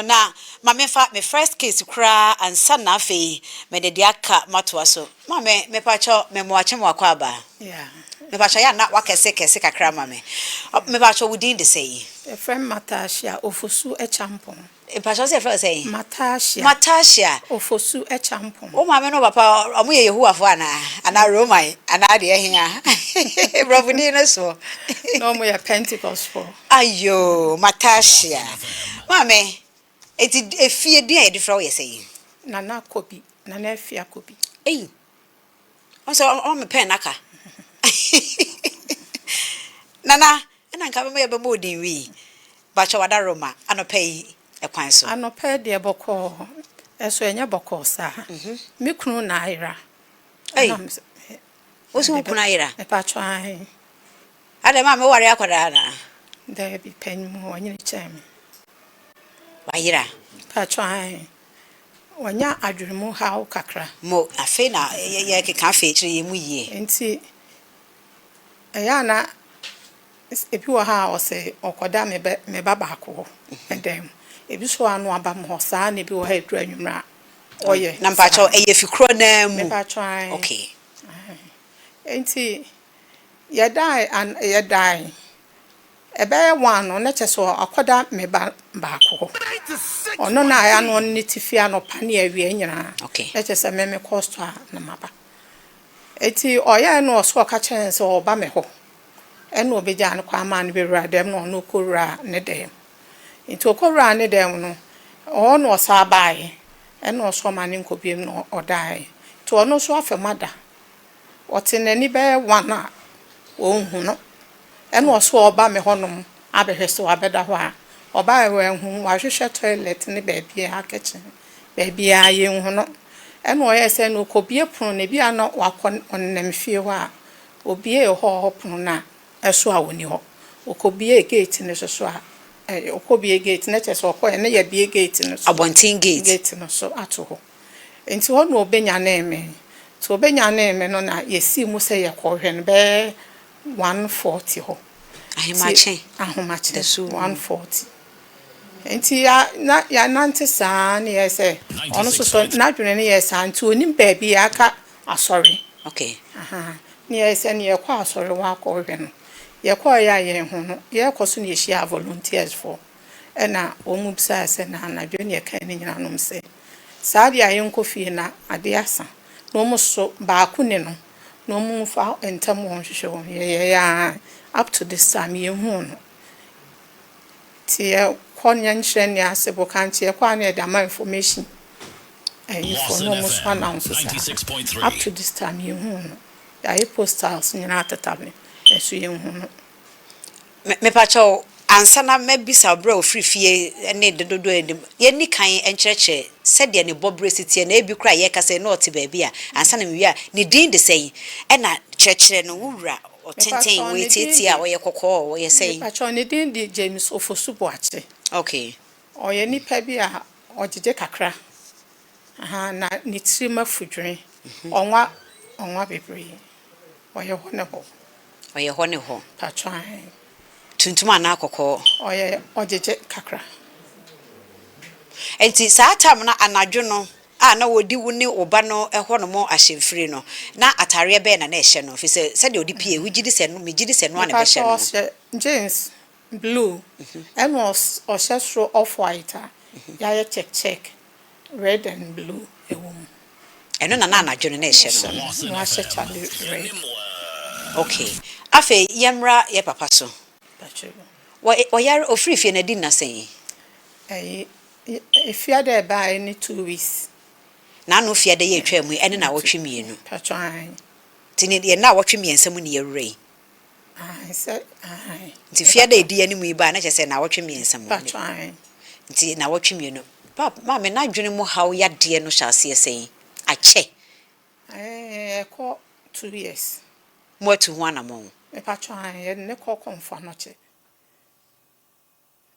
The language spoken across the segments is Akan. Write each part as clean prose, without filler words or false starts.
Na ma memfa me first case koraa ansa na afei mede deɛ aka matoa so. Maame, mepakyɛw, memoakye mo akɔ aba. Yeah. Mepakyɛw, yɛ a na wakɛse kɛse kakra ma me. Mepakyɛw, wo din de sɛn? Yɛfrɛ me Matahyia Ofosu Acheampong. Mepakyɛw, sɛ yɛfrɛ wo sɛn? Matahyia. Matahyia. Ofosu Acheampong. Wo maame ne wo papa, ɔmo yɛ Yehowafoɔ anaa? Anaa Roman? Anaa deɛ ɛhea? Borɔfo din no soɔ. Na ɔmo yɛ Pentecostfoɔ. Ayo, Matahyia. Maame, eti efie din a yɛde frɛ wo yɛ sɛn? Nana Kobi, Nana Afia Kobi. Eyi, ɔn sɛ ɔma me pɛn naka. Nana, ɛna nka bɛma yɛbɛbɔ wo din wi. Bakyɛ wada Roma anɔpa yi ɛkwan so. Anɔpa yi deɛ bɔkɔɔ, ɛso ɛnyɛ bɔkɔɔ saa. Me kunu na ayera. Ei, Ɛna me sɛ, wo so wo kunu ayera? Mepakyɛw ahe. Adɛn maame woware akwadaa anaa? Daabi, panyin mu ɔnyini kyɛn me. Wayera? Mepakyɛw ahe. Wanya adwene haw kakra. Mo, afei na yɛkeka afei kyerɛ yɛn mu yie. Nti, ɛyɛ a na ebi wɔ ha a ɔsɛ ɔkɔda me ba baako hɔ ɛdan mu. Ebi nso wɔ ha no aba me hɔ saa na ebi wɔ ha eduru anwummerɛ a ɔyɛ. Na mpakyɛw ɛyɛ fi korɔ naa mu? Mepakyɛw ahe. Okay. Nti yɛdae ɛbɛyɛ 1 no na kyerɛ sɛ ɔakɔda me ba baako hɔ. Ɔno na ayɛ ano ɔno ne ti fie anɔpa ne awia nyinaa. Na kyerɛ sɛ me mekɔ store a na maba. Eti ɔyɛɛ no ɔso ɔka kyerɛ no sɛ ɔba me hɔ. Ɛna ɔbɛgyaa no kwan maa no bɛwura dɛm na ɔno kɔwura ne dɛm. Nti ɔkɔwura ne dɛm no, ɔhɔ na ɔsan baeɛ. Ɛna ɔso ɔma ne nkɔ biom na ɔdaeɛ. Nti ɔno nso afa mu ada. Ɔte n'ani bɛyɛ 1 a ɔnhu no. Ɛna ɔso ɔba me hɔnom abɛhwɛ sɛ wabɛda hɔ a. Ɔbaeɛ wanhu, wahwehwɛ toilet ne baabiara, kitchen, baabiara yɛnhu no. Ɛna ɔyɛɛ sɛ no ɔkɔbie pono no, ebi a na wakɔ ɔnenam fie hɔ a, obie hɔ pono no a ɛso a ɔnni hɔ. Ɔkɔbie gate no so so a, ɔkɔbie gate no kyerɛ sɛ ɔkɔɛ na yɛabie gate no so. Abɔnten gate. Gate no so ato hɔ. Nti hɔ na ɔbɛnyanee me. Nti ɔbɛnyanee me no na yɛsii mu sɛ yɛkɔhwɛ no bɛyɛ 1:40 hɔ. Ahemakye. Ahomakye. Dasu. 1:40. Nti ya na yɛanante saa ne yɛ sɛ ɔno nso so n'adwene no yɛ saa nti onim baabi a aka asɔre. Aha. Ne yɛ sɛ ne yɛkɔ asɔre hɔ akɔhwɛ no. Yɛkɔɔ yɛ a yɛn ho no, yɛkɔ so ne yɛhyia volunteers foɔ. Ɛna wɔn mu bisaa sɛ na anadwo ne yɛka ne nyinaa nom sɛ saa deɛ a yɛnkɔ fie na ade asa. Na wɔn so baako ne no na wɔn mfa ntɛm wɔn hwehwɛ wɔn. Yɛyɛ a up to this time yɛnhu no. Nti yɛkɔ ne yɛnkyerɛ ne ase boka nti yɛkɔ a ne yɛde ama information. Ɛyifoɔ na wɔn so announce saa. Up to this time yɛnhu no. Yɛayɛ posters nyinaa tetare nso yɛnhu no. Mepakyɛw, ansa na mɛbisa berɛ a ofiri fie ne dodoɔ anim, yɛnni kan nkyerɛkyerɛ sɛdeɛ ne bɔberɛ si teɛ na ebi koraa yɛka sɛ na ɔte baabi a ansa na mewie a ne din de sɛn, ɛna kyerɛkyerɛ no wo wura ɔtenten Mepakyɛw, wɔyɛ ne din tietie a ɔyɛ kɔkɔɔ ɔyɛ sɛn? Mepakyɛw, ne din de James Ofosu Boakye. Ɔyɛ nipa bi a ɔgyegye kakra. Aha, na ne tirim afudwene. Ɔnwa bebree. Ɔyɛ hɔ ne hɔ. Ɔyɛ hɔ ne hɔ. Pakyɛw ahe. Tuntum anaa kɔkɔɔ? Ɔyɛ ɔgyegye kakra. Nti saa time no anadwo no a na wɔdi wo ne wo ba no hɔ nom ahyɛmfiri no, na atareɛ bɛn na na ɛhyɛ no? Ɛfiri sɛ sɛdeɛ ɔde pie, wogye di sɛ megye di sɛ no a na ɛbɛhyɛ Mepakyɛw no. ɔhyɛ jeans blue ɛna ɔhyɛ soro off white a yɛayɛ check check red and blue ɛwɔ mu. Ɛno na na anadwo no na ɛhyɛ no. Hyɛ no na wahyɛ kyale red. Okay. Afei yɛmmra yɛ papa so. Pakyɛw. Ɔyare ofiri fie no adi nna sɛn? Ɛyi efiada ɛbaeɛ ne 2 weeks. N'ano fiada yɛ atwa mu yi ɛne na awɔtwe 2. Pakyɛw ahe. Nti ne yɛ na awɔtwe 3 mu ne yɛwura yi. Ahe sɛ ahe. Nti fiada edi anim yi baa na kyerɛ sɛ na awɔtwe 3 mu. Pakyɛw ahe. Nti na awɔtwe 2. Pap, maame n'adwene mu haw yadeɛ no hyɛ aseɛ sɛn? Akyɛ. Ɛkɔ 2 years. Mo atu ho anammɔn. Mepakyɛw ahe, yɛde ne kɔ Kɔmfo Anɔkye.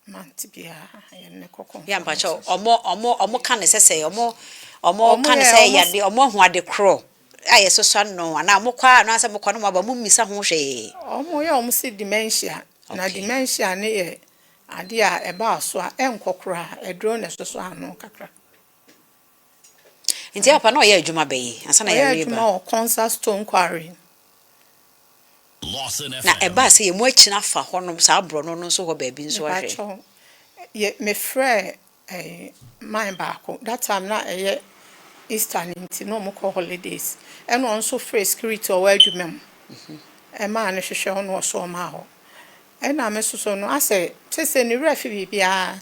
Month biara yɛde ne kɔ Kɔmfo Yɛ mpakyɛw Anɔkye. ɔmo ka ne sɛ ɔmo Ɔmo ka ne yɛ sɛ ɔmo yade ɔmo ahu ade korɔ a yɛsosɔ no anaa mo kɔ a anaasɛ mo kɔ no mo aba mo mmisa ho hwee. Ɔmo yɛ ɔmo si dementia. Na dementia ne yɛ Adeɛ a ɛbaa so a ɛnkɔ koraa, aduro na ɛsosɔ ano kakra. Nti papa na ɔyɛ adwuma bɛyi ansa na Ɔyɛ yɛre adwuma ba? Wɔ Concert Stone Quarry. Na ɛbaa sɛ yɛmu akyina fa hɔnom saa borɔno no nso hɔ baabi nso ahwɛ? Mepakyɛw, yɛ mefrɛ man baako. That time na ɛyɛ Easter no nti na ɔmo kɔ holidays. Ɛna ɔno nso frɛ security a ɔwɔ adwuma mu. Ɛmaa no hwehwɛ hɔ na ɔso ɔmaa hɔ. Ɛna me nso so no asɛ sese ne werɛ fi biribiara.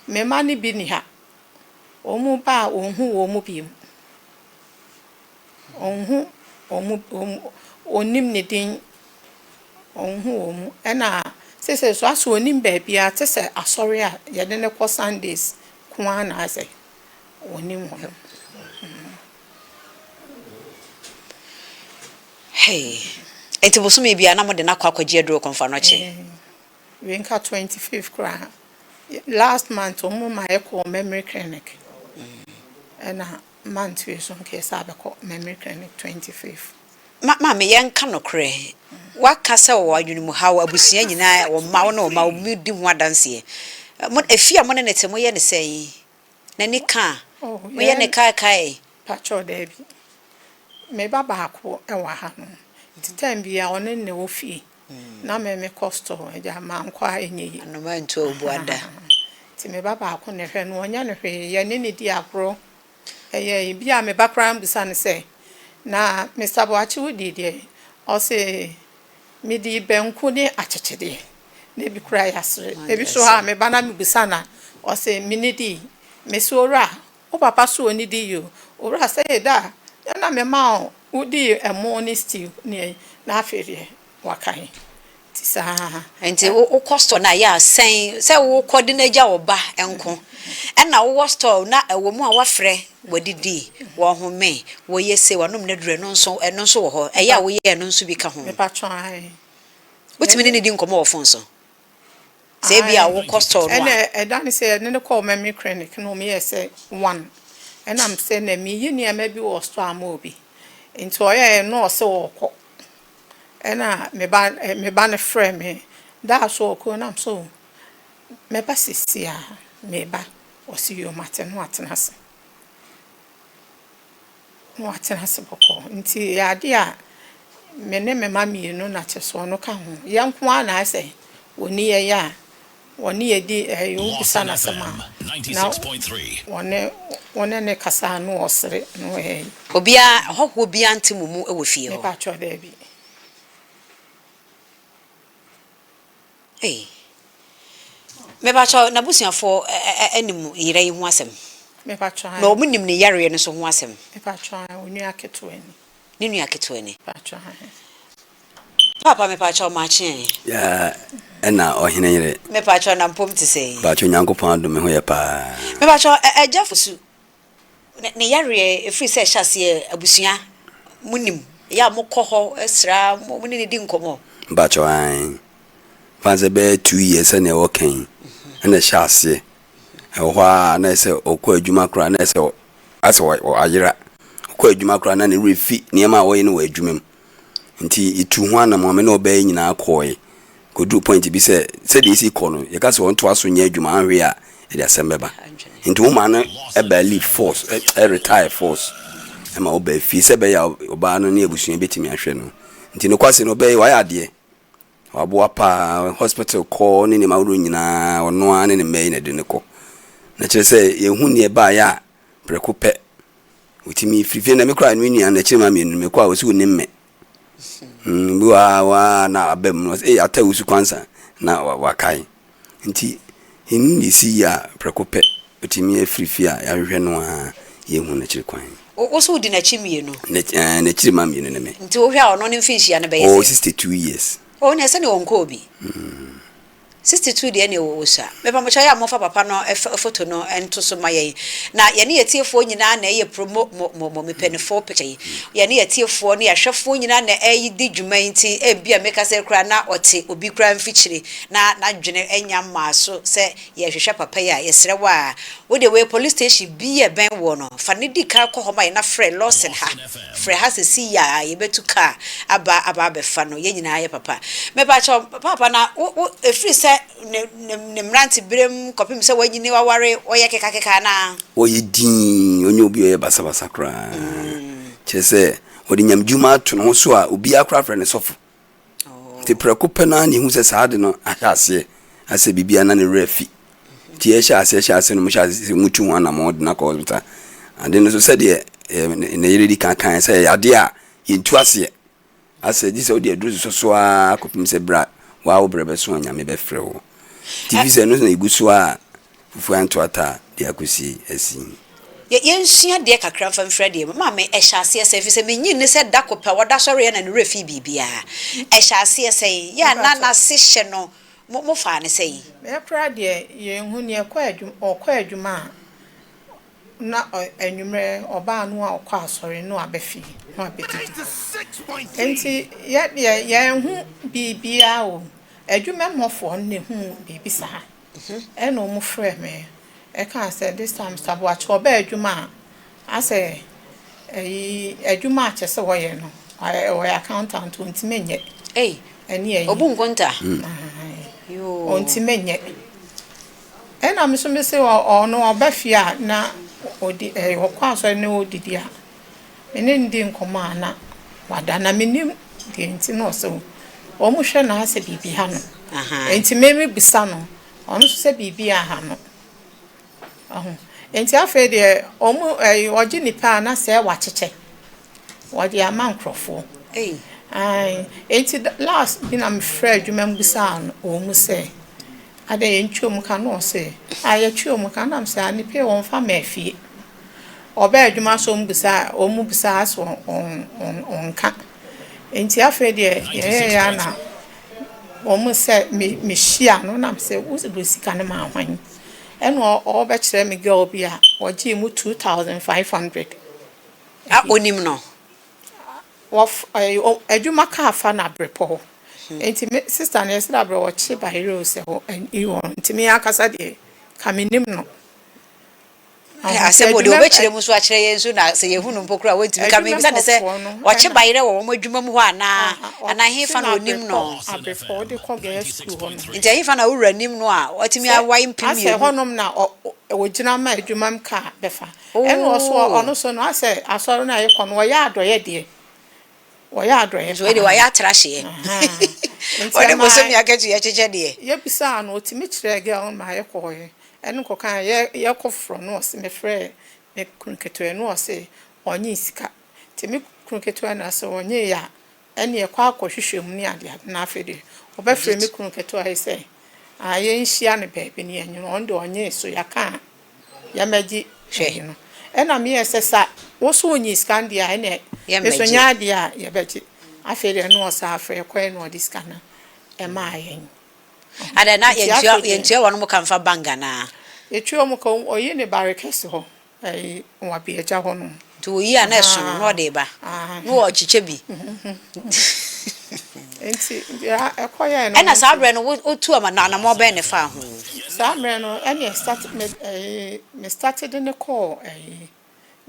Me mma no bi ni ha. Wɔn ba a ɔnhu wɔn mu bio. Ɔnhu wɔn wɔn ɔnnim ne din. Ɔnhu wɔn mu. Ɛna sese so asɛ ɔnnim baabiara te sɛ asɔre a yɛde no kɔ Sundays ko ara na asɛ ɔnnim hɔ. Hey. Nti bosome biara na mode no akɔ akɔgye aduro Kɔmfo Anokye? Wei nka 25th koraa. Last month wɔn ma yɛkɔɔ memory clinic. Ɛna month wei so nka yɛsɛ abɛkɔ memory clinic 25th. Ma maame, yɛnka nokorɛ. Waka sɛ wɔwɔ adwene haw, abusua nyinaa, wɔn mma, wo ne wɔn mma, wɔn di ho adanseɛ. Mo efie a mo ne ne te, moyɛ ne sɛn? N'ani ka a? Oh, moyɛ ne kaekae? Pakyɛw, daabi. Me ba baako wɔ ha no. Nti time biara ɔne ne wɔ fie. Na me mekɔ store, agya mankɔ a ɛnyɛ yie. Anoma ntu a obu ada. Nti me ba baako na ɛhwɛ no, ɔnyɛ no hwee. Yɛne ne di agorɔ. Ɛyɛ bi a me ba koraa mbisa no sɛ, na Mr. Boakye wodii deɛ? Ɔse medi banku ne akyekyedeɛ. Na ebi koraa yɛasere. Ebi so hɔ a me ba na mebisa no a, ɔse me dii. Mese owura, wo papa so ɔnidi yi o. Owura sɛ yɛ da a, na me ma wo wodii ɛmo ne stew ne na afei deɛ wakae. Nti saa. Nti wokɔ store no a, yɛ a sɛn sɛ wokɔ de no agya wo ba nko ɛna wowɔ store na ɛwɔ mu a wafrɛ wadidi, wɔhome, wɔyɛ se wɔnom n'aduro, ɛno nso wɔ hɔ, ɛyɛ a woyɛ ɛno nso bi ka ho? Mepatwɔ, ae. Wotumi ne ne di nkɔmmɔ wɔ phone so sɛ ebi a wokɔ store no a? Ɛna ɛda ne sɛ yɛde ne kɔɔ memory clinic na ɔmo yɛ sɛ one. Ɛnam sɛ na meyi nneɛma bi wɔ store ama obi. Nti ɔyɛɛ na ɔsɛ ɔkɔ. Ɛna me ba no frɛ me daa so ɔkɔ nam so mɛba sisi a meba. Ɔsi yoo, mate, na watena ase. Na watena ase bɔkɔɔ. Nti ɛyɛ ade a me ne me mma mmienu na kyerɛ sɛ ɔno ka ho. Yɛn nko ara na ayɛ sɛ wɔni yɛn a wɔne yɛ di ɛyɛ wobisa n'asɛm a na wɔne ne kasa na ɔsere na ɔyɛ. Obiara, hɔhoɔ biara nte mo mu wɔ fie hɔ? Mepatwɔ, daabi. Ei. Mepatwɔ, n'abusuafoɔ anim yerɛ yi ho asɛm? Mepatwɔ. Na wɔn nim ne yareɛ no so ho asɛm? Mepatwɔ, onua ketewa ni. Ne nua ketewa ni? Mepatwɔ. Papa, mepatwɔ, maakye. Ya, ɛna ɔhene yere. Mepatwɔ, na mpom te sɛ? Baatwo, Nyankopɔn adom, me ho yɛ paa. Mepatwɔ, agya Fosu ne yareɛ ɛfiri sɛ ɛhyɛ aseɛ, abusua monim, ɛyɛ a mokɔ hɔ sra mo ne ne di nkɔmmɔ? Baatwo, ae. Fa sɛ bɛyɛ 2 years sɛnea ɛwɔ kan ɛna ɛhyɛ aseɛ. Ɛwɔ hɔ a na ɛsɛ ɔkɔ adwuma koraa na ɛsɛ asɛ ayera. Ɔkɔ adwuma koraa na ne werɛ fi nneɛma a wɔyɛ no wɔ adwuma mu. Nti yɛtu ho anammɔn, me ne ɔbaa yi nyinaa kɔɔe. Kɔduru point bi sɛ sɛdeɛ ɛsi kɔ no, yɛka sɛ ɔntoa so nyɛ adwuma anhwee a, ɛde asɛm bɛba. Nti wo maa no ɛbaa leave force, ɛ retire force ɛma ɔbaa fie sɛ ɛbɛyɛ a ɔbaa no ne abusua bɛtumi ahwɛ no. Nti nokwasɛ no ɔbaa yi wayɛ adeɛ. Waboa paa, hospital kɔ ne nneɛma ahodoɔ nyinaa, ɔno ara ne ne mma yi na ɛde ne kɔ. Na kyerɛ sɛ yɛhu neɛ ɛbaeɛ a prɛko pɛ wɔtumi firi fie na me koraa me nua n'akyiri ma mmienu mekɔ a wɔsi wɔnim me. Bi wɔ ha waa na aba mu no ɔsɛ ee ata wusu kwansa na wakae. Nti ɛnu na ɛsi yi a prɛko pɛ wɔtumi afiri fie a yɛahwehwɛ no a yɛhu n'akyiri kwan. Wo so wodi n'akyi mmienu? N'akyiri ma mmienu ne me. Nti wohwɛ a ɔno ne mfinhyia no bɛyɛ sɛ? 62 years. O ne ɛsɛ ne ɔnkɔɔ bi. 62 deɛ ne ɛwɔ sua. Mepamokyɛ, yɛ a momfa papa no photo no nto so ma yɛn. Na yɛne yɛtiefoɔ nyinaa na ɛyɛ promo mo mo mo mepɛ ne full picture yi. Yɛne yɛtiefoɔ ne yɛahwɛfoɔ nyinaa na ɛdi dwuma yi, nti ebi a meka sɛ koraa na ɔte obi koraa mfikyire na n'adwene anya mmaa so sɛ yɛhwehwɛ papa yi a, yɛsrɛ wo a wode wei police station bi a ɛbɛn wɔ no, fa ne di kan kɔ hɔ ma yɛn na frɛ Lawson ha. Frɛ ha sisi yi a yɛbɛtu kaa aba abɛfa no. Yɛn nyinaa yɛ papa. Mepakyɛw papa, na wo ɛfiri sɛ ne ne ne mmeranteberem kɔpem sɛ wanyini waware, ɔyɛ kekakeka anaa? Ɔyɛ dinn, ɔnyɛ obi a ɔyɛ basabasa koraa. Kyerɛ sɛ, ɔde nyamedwuma ato ne ho so a obiara koraa frɛ no sɔfo. Nti prɛko pɛ no ara na ehu sɛ saa ade no ahyɛ aseɛ asɛ biribiara na ne werɛ afi. Nti ɛhyɛ aseɛ hyɛ aseɛ no mo hyɛ aseɛ sɛ motu ho anammɔn de no akɔ hospital. Ade no nso sɛdeɛ ne yere di kan kaeɛ sɛ ɛyɛ adeɛ a yɛntu aseɛ. Asɛ gye sɛ wode aduro sosɔ so ara kɔpem sɛ berɛ a waa wo berɛ bɛso a Nyame bɛfrɛ wo. Nti fi sɛ ɛno na ɛgu so a fufuo anto ata a de akɔsi asi. Yɛ yɛnsua adeɛ kakra mfa mfiri adeɛ mu. Maame, ɛhyɛ aseɛ sɛn? Ɛfiri sɛ menyin ne sɛ da ko pɛ ɔda sɔreeɛ na ne werɛ fii biribiara. Ɛhyɛ aseɛ sɛn? Yɛ a na n'ase hyɛ no, mo mofaa no sɛn? Me koraa deɛ yɛnhu neɛ ɛkɔ adwuma ɔkɔ adwuma a na anwummerɛ ɔbaa no a ɔkɔ asɔre no aba fie na wabɛdidi. Nti yɛ deɛ yɛnhu biribiara o. Adwuma mɔfoɔ no na ɛhuu biribi saa. Ɛna ɔmo frɛɛ me ɛkaa sɛ this time Mister Boakye ɔbaa adwuma a asɛ ɛyi adwuma a kyerɛ sɛ ɔyɛ no ɔyɛ accountant ɔntumi nyɛ. Ei ɛne ɛyi. Obu nkonta. Yoo. Ɔntumi nyɛ. Ɛna me nso me se ɔno ɔba fie a na ɔdi ɛɛ ɔkɔ asɔre na ɔdidi a me ne no di nkɔmmɔ a na wada na mennim deɛ nti na ɔsɛ wɔn hwɛ no asɛ biribi ha no nti me me bisa no ɔno nso sɛ biribi aha no ɔho nti afei deɛ wɔn ɛyi ɔgye nipa a na sɛ wakyekyɛ wɔde ama nkorɔfoɔ ae nti last bi na mefrɛ adwuma mu bisaa no wɔn mu sɛ adɛn yɛntwa wɔn ka na ɔsɛ a yɛtwe wɔn ka na mesɛ a nipa yi wɔmfa mmaa fie. Ɔbaa adwuma so ɔmo ɔmo bisaa so ɔnka. Nti afei deɛ yɛyɛeɛ ara na wɔn sɛ me mehyia no na mesɛ wode sika no maa hwan? Ɛna ɔrebɛkyerɛ me girl bi a ɔgyee mu 2500. A onim no? Wɔf ɛɛ adwuma kaa fa no abrepɔ hɔ. Nti me sister no yɛsɛ dɛ abrɛ ɔkye bayerɛ o sɛ hɔ ɛyi hɔ nti me ankasa deɛ ka mennim no. Asɛm wɔ deɛ wɔbɛkyerɛ mu nso akyerɛ yɛn nso na sɛ yɛhu no mpo koraa wɔntumi ka. Mebisa no sɛ ɔkye bayerɛ wɔ wɔn adwuma mu hɔ anaa anaa hefa na ɔnim no? Nti ɛhefa na wo wura nim no a watumi awae 2000? Asɛ hɔnom na ɔgyina ma adwuma mu kaa bɛfa. Ɛna ɔso ɔno so no asɛ asɔre no a yɛkɔ no ɔyɛ adɔeɛ deɛ. Wɔyɛ adɔeɛ Nso wei deɛ wayɛ atra hyeɛ. Nti Ɔde ɛmaa bosome akatua kyekyɛ deɛ. Yɛbisaa no, ɔtumi kyerɛɛ girl no maa yɛkɔeɛ. Ɛne kɔkaa yɛ yɛkɔ foforɔ no ɔse mefrɛɛ me kunu ketewa no ɔse ɔnyee sika. Nti me kunu ketewa no sɛ ɔnyeeɛ a ɛneɛ kɔ akɔhwehwɛ mu ne adeade na afei deɛ ɔbɛfrɛ me kunu ketewa yi sɛ ah yɛnhyia no baabi ne yɛnye no ɔno deɛ ɔnyee so yɛaka a yɛmmɛgye Hwɛ. ayi no. Ɛna meyɛɛ sɛ sa wo so wonyii sika no deɛ a ɛneɛ me so Yɛmmɛgye. nyɛ adeɛ a yɛbɛgye. Afei deɛ na ɔsan frɛ kɔɛ na ɔde sika no ɛmaa yɛn. Adɛn na Nti yɛntua afei deɛ. yɛntua wɔn ka mfa bank anaa? Yɛtua wɔn ka, ɔyi ne bare kɛse hɔ, ɛyi Wabeagya hɔ nom. Nti ɔyi a na ɛso no na ɔde ba na ɔkyekyɛ bi. Nti deɛ ɛkɔyɛɛ no Ɛna no saa nti. berɛ no wotu ama no anammɔn bɛn na ɛfaa ho? Saa mmerɛ no ɛne start me ɛyi me starte de no kɔɔ ɛyi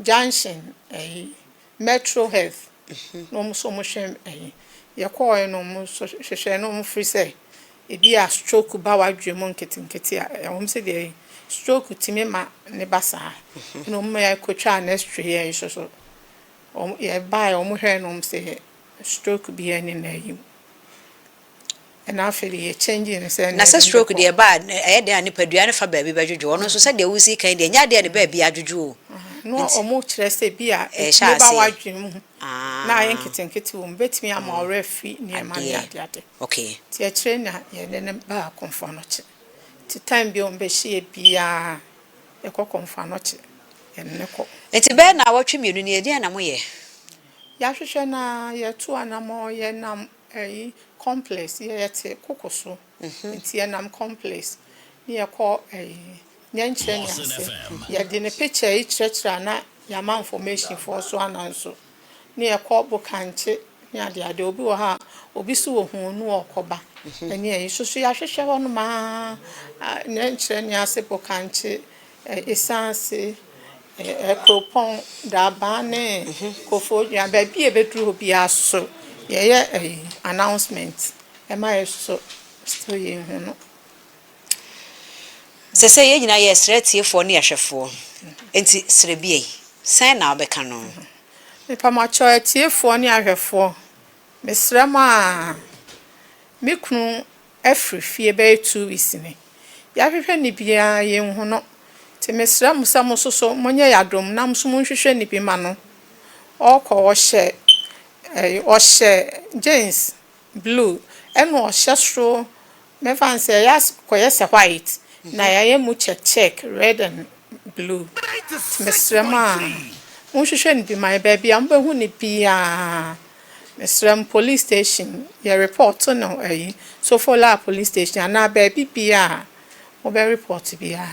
junction ɛyi Metro Health na wɔn nso wɔhwɛ ɛyi yɛkɔɔɛ no wɔn nso hwehwɛ na wɔn firi sɛ ebi a stroke ba w'adwene mu nketenkete a wɔn sɛ deɛ stroke tumi ma ne ba saa ɛna wɔn ma yɛkɔtwaa no x-ray yɛ nso so wɔn yɛbaeɛ wɔn hwɛɛ no wɔn sɛ stroke biara nni n'ayi mu. Ɛna afei de yɛ change no sɛ Na ɛnna sɛ yɛde no stroke bɛkɔ. deɛ ɛba a, ɛyɛ dɛn a nipadua no fa baabi bɛdwodwo. Ɔno nso sɛdeɛ wosi kan deɛ, ɛnyɛ adeɛ a ne baabi adwodwo o. Na Nti wɔn kyerɛ sɛ bi a ɛhyɛ ɛtumi ba aseɛ. w'adwene mu na ayɛ Ah, nketenkete wɔ mu, bɛtumi ama wo werɛ afi nneɛma ne adeɛ. adeade. Okay. Nti akyire na yɛde no baa Komfo Anokye. Nti time bi a wɔbɛhyia biara yɛkɔ Komfo Anokye, yɛne no kɔ. Nti bɛyɛ naawɔtwe mmienu nie, ɛdeɛn na moyɛ? Yɛahwehwɛ no ara, yɛtu anamɔn, yɛnam ɛyi complex, yɛte koko so, nti yɛnam complex ne yɛkɔ ɛyi Nyɛnkyerɛ ne ase. Yɛde ne picture yi kyerɛkyerɛ a na yɛama information foɔ so ana nso. Ne yɛkɔ Bokankye ne adeade. Obi wɔ hɔ a, obi so ohuu no ɔkɔba. Ɛne ɛyi so so yɛahwehwɛ hɔnom ara, Nyɛnkyerɛ ne ase, Bokankye, Esanse, Kuropɔn, Daabaa ne Koforidua. Baabi a yɛbɛduru hɔ biara so yɛyɛ ɛyi announcement ɛma yɛ so still yɛnhu no. Sɛsɛi yɛn nyinaa yɛresrɛ atiefoɔ ne ahwɛfoɔ, enti srɛ bi ei, sɛn na wobɛka no? Mepamakyɛw atiefoɔ ne ahwɛfoɔ, mesrɛ mo aa, me kunu afiri fie bɛyɛ 2 weeks ni, yɛahwehwɛ no biaa yɛnhu no, nti mesrɛ mo sɛ mo nso so monyɛ yɛn adom na mo nso monhwehwɛ no bi ma no. Ɔɔkɔ ɔhyɛ ɛyi ɔhyɛ jeans blue ɛna ɔhyɛ soro mɛfa no sɛ ɛyɛ as kɔyɛ sɛ white na yɛayɛ mu check check red and blue. Nti mesrɛ mo a monhwehwɛ no bi ma yɛn baabi a mobɛhu no biaa mesrɛ mo police station yɛ report no ɛyi Sofola police station anaa baabi biaa a mobɛ report biaa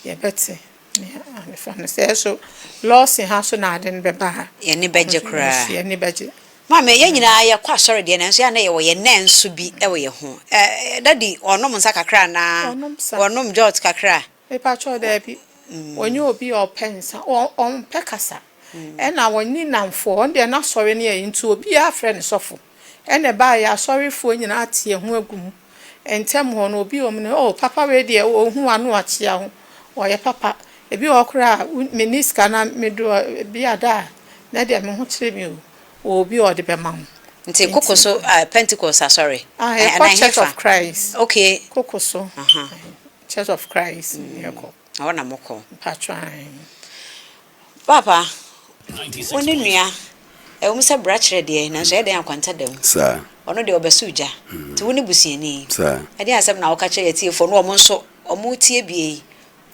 yɛbɛte. Mefa no sɛ ɛso Lawson ha so na ade no bɛba a. Yɛn ani bɛgye koraa. Yɛn ani bɛgye. Maame, yɛn nyinaa yɛkɔ asɔre deɛ nanso yɛn a na yɛwɔ yɛn nan nso bi wɔ yɛn ho. Ɛɛ daddy ɔnom nsa kakra anaa? Ɔnom nsa. Ɔnom jot kakra? Mepakyɛw daabi. Ɔnyɛ obi a ɔpɛ nsa. Ɔmpɛ kasa. Ɛna ɔnni nnamfoɔ. Ɔno deɛ n'asɔre no yɛ nti obiara frɛ no sɔfo. Ɛna ɛbaeɛ asɔrefoɔ nyinaa te yɛn ho agu mu. Ntɛm hɔ no obi wɔ mu no oh papa wei deɛ ɔhu wo a na wakyea wo. Ɔyɛ papa. Ebi wɔ hɔ koraa a menni sika na medu hɔ bi a da a na deɛ me ho kyere me o. Ɔwɔ obi a ɔde bɛma wo. Nti koko so Pentecost asɔre? Ah yɛkɔ Church of Christ. Okay. Koko so Church of Christ yɛkɔ. Ɛhɔ na mokɔ. Mpakyɛw ae. Paapa, wo ne nua, ɛwom sɛ bra kyerɛ deɛ, nanso ɛyɛ dɛn akwanta da mu? Saa. Ɔno deɛ ɔbɛso gya. Nti wo ne busuani. Saa. Ɛdeɛn asɛm na woka kyerɛ atiefoɔ na wɔn nso wɔretie bie yi?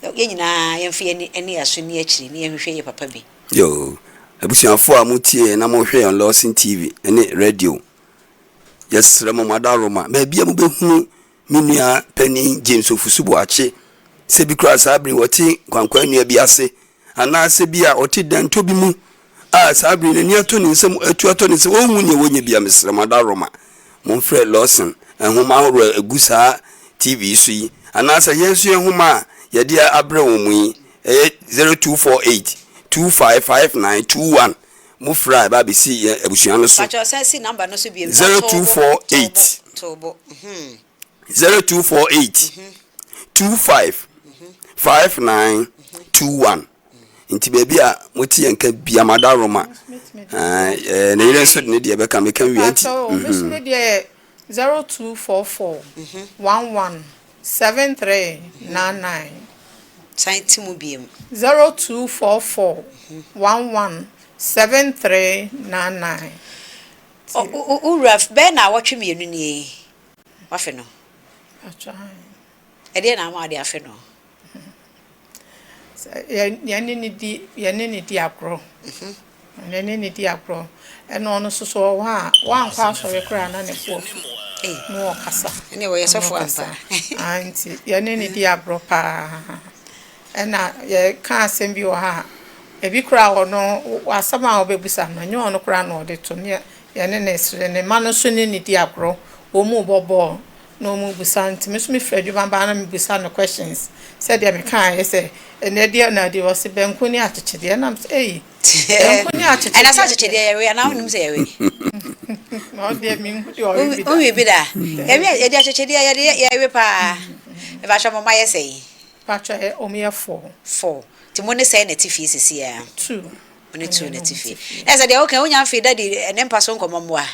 Yɛn nyinaa yɛmfa yɛn ani ne yɛn aso nni akyiri na yɛnhwehwɛ yɛn papa bi. Yoo, abusuafoɔ a motie yɛn na mohwɛ yɛn Lawson TV ne radio, yɛsrɛ mo mo adaworoma, baabi a mobɛhunu me nua panin James Ofusu Boakye, sɛ bi koraa saa bere yi ɔte nkwankwa nnua bi ase, anaasɛ bi a ɔte dantɔ bi mu a saa bere yi n'ani atɔ ne nsam, atu atɔ ne nsam, ɔnhu nea wɔnyɛ bi a, mesrɛ mo adaworoma, momfrɛ Lawson nhoma ahorow a ɛgu saa TV yi so yi, anaasɛ yɛn nso yɛn nhoma a yɛde abrɛ wɔn mu yi, ɛyɛ 0248 255921. Mofrɛ a ɛba abɛsi yɛn abusua no so. Pakyɛ san si number no so bio. 0248 Tobo. 0248 25 5921 nti baabi a mote yɛn nka bia madaroma ne yere nso de ne deɛ bɛka meka wie nti. Pakyɛ me nso me deɛ yɛ 0244 11 7399. San ti mu biem. 0244 11 7399. Wura bɛyɛ na awɔtwe mmienu nie wafe no. Ɛdeɛ na ama wode afe no? Yɛne ne di yɛne ne di agorɔ. Yɛne ne di agorɔ. Ɛna ɔno nso so ɔwɔ hɔ a wankɔ asɔre koraa na ne bo afu. Na ɔkasa. Ɛne wɔyɛ sɔfo ampa. Nti yɛne ne di agorɔ paa. Ɛna yɛka asɛm bi wɔ ha a ebi koraa ɔno asɛm a ɔbɛbusa no ɛnyɛ ɔno koraa na ɔde to ne yɛne ne sere ne mma no nso ne ne di agorɔ. Wɔn mu bɔ bɔɔl na wɔn busa nti me nso mefiri adwuma baa na mebusa no questions sɛdeɛ mekaeɛ sɛ ɛnɛ deɛ na deɛ ɔse banku ne akyekyedeɛ ɛnam sɛ ei banku ne akyekyedeɛ ɛna sɛ akyekyedeɛ yɛwe anaa wonim sɛ yɛwe ɔno deɛ menhu deɛ ɔwe bi da wowe bi da yɛwe yɛde akyekyedeɛ yɛde yɛwe paa mepakyɛ mo mma yɛ sɛn pakyɛ ɔmo yɛ four four nti mo ne sɛn na ɛte fie sisi a two mo ne two na ɛte fie na sɛ deɛ woka wonya mfii daddy ne mpa so nkɔmmɔ mmoa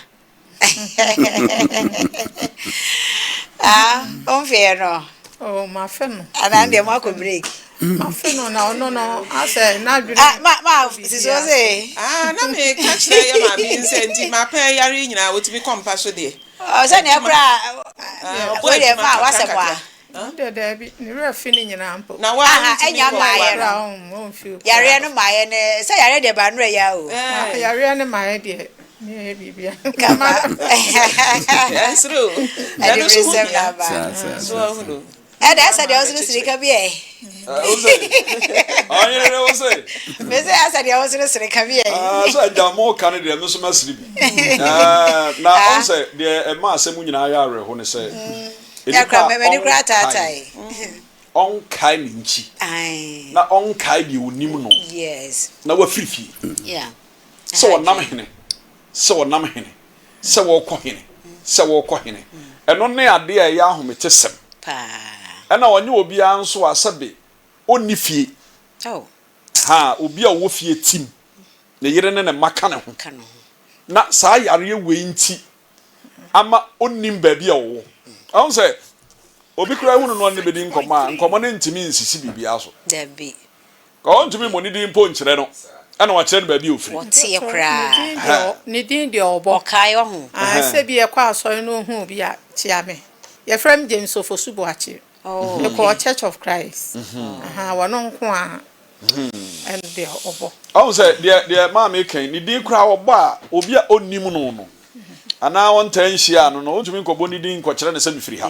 ah womfeɛ no oh mafe no anaa deɛ moakɔ break mafe no na ɔno no asɛ n'adwene ah ma ma sisi wo se ah na meka kyerɛ yɛ maame yi sɛ nti mapɛ yare yi nyinaa wɔtumi kɔ mpa so deɛ sɛ neɛ koraa ɔbɔ deɛ adwuma ma kakra wasɛm kakra a ɔno deɛ daabi ne werɛ fi ne nyinaa mpo na wa aha wontumi ɛnya nkɔ mmaeɛ ware no ɔmfi wo yareɛ no maayɛ no sɛ yareɛ deɛ ba nnora yɛ o yareɛ no maayɛ deɛ meyɛ biribia kama ɛnsere o ɛde ɛno nso ho bere sɛm na hia aba so ahunu ɛda ɛsɛ deɛ wosere sere ka bi ɛ ɔyere ne wo se mese asɛ deɛ wosere sere ka bi ɛ sɛ agya mo ka no deɛ me nso masere bi na ɔn sɛ deɛ ɛma asɛm nyinaa yɛ awerɛho ne sɛ nipa a ɔnkae ne nkyi na ɔnkae deɛ onim no na wafiri fie sɛ ɔnam hene sɛ ɔnam hene sɛ wɔrekɔ hene sɛ wɔrekɔ hene ɛno ne adeɛ a ɛyɛ ahometesɛm. Ɛna ɔnyɛ obiara nso a sɛbe ɔnni fie. Ha, obi a ɔwɔ fie tim, ne yere ne ne mma ka ne ho. Na saa yareɛ wei nti ama ɔnnim baabi a ɔwɔ. Ɔhu sɛ obi koraa hu no na ɔne no bɛdi nkɔmmɔ a, nkɔmmɔ no ntumi nsisi biribiara so. Dabi. Ka ɔntumi mmɔ ne din mpo nkyerɛ no, ɛna wakyerɛ no baabi a ɔfiri. Ɔteɛ koraa. Ne din deɛ ɔbɔ. Ɔkae ɔho. Ae, sɛ bi yɛkɔ asɔre na ɔhu obi a, kyea me. Yɛfrɛ me James Ofosu Boakye. Mekɔɔ Church of Christ. Ahaa, ɔno nko ara ɛno deɛ ɔbɔ. Ɔhu sɛ deɛ deɛ maame reka yi, ne din koraa ɔbɔ a, obi a ɔnnim no no, anaa ɔntaa nhyiaa no no, ɔntumi nkɔbɔ ne din nkɔkyerɛ no sɛ mefiri ha.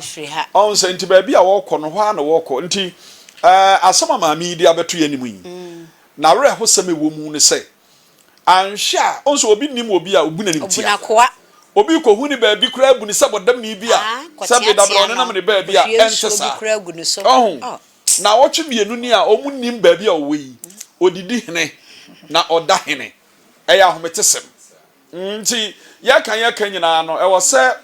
Ɔhu sɛ nti baabi a wɔrekɔ no, hɔ ara na wɔrekɔ. Nti ɛɛ asɛm a maame yi de abɛto yɛn anim yi, n'awerɛhosɛm a ɛwɔ mu ne sɛ, anhwɛ a, ɔhu sɛ obi nnim obi a, ɔbu n'animtia. Obi rekɔhu no baabi koraa bu no sɛ bɔdamni bi a, sɛ bedabrɛ ɔnenam ne baabi a, ɛnte saa. Ɔhu? Naawɔtwe mmienu ni a wɔnnim baabi a ɔwɔ yi, ɔdidi hene na ɔda hene. Ɛyɛ ahometesɛm. Nti yɛka yɛka nyinaa no, ɛwɔ sɛ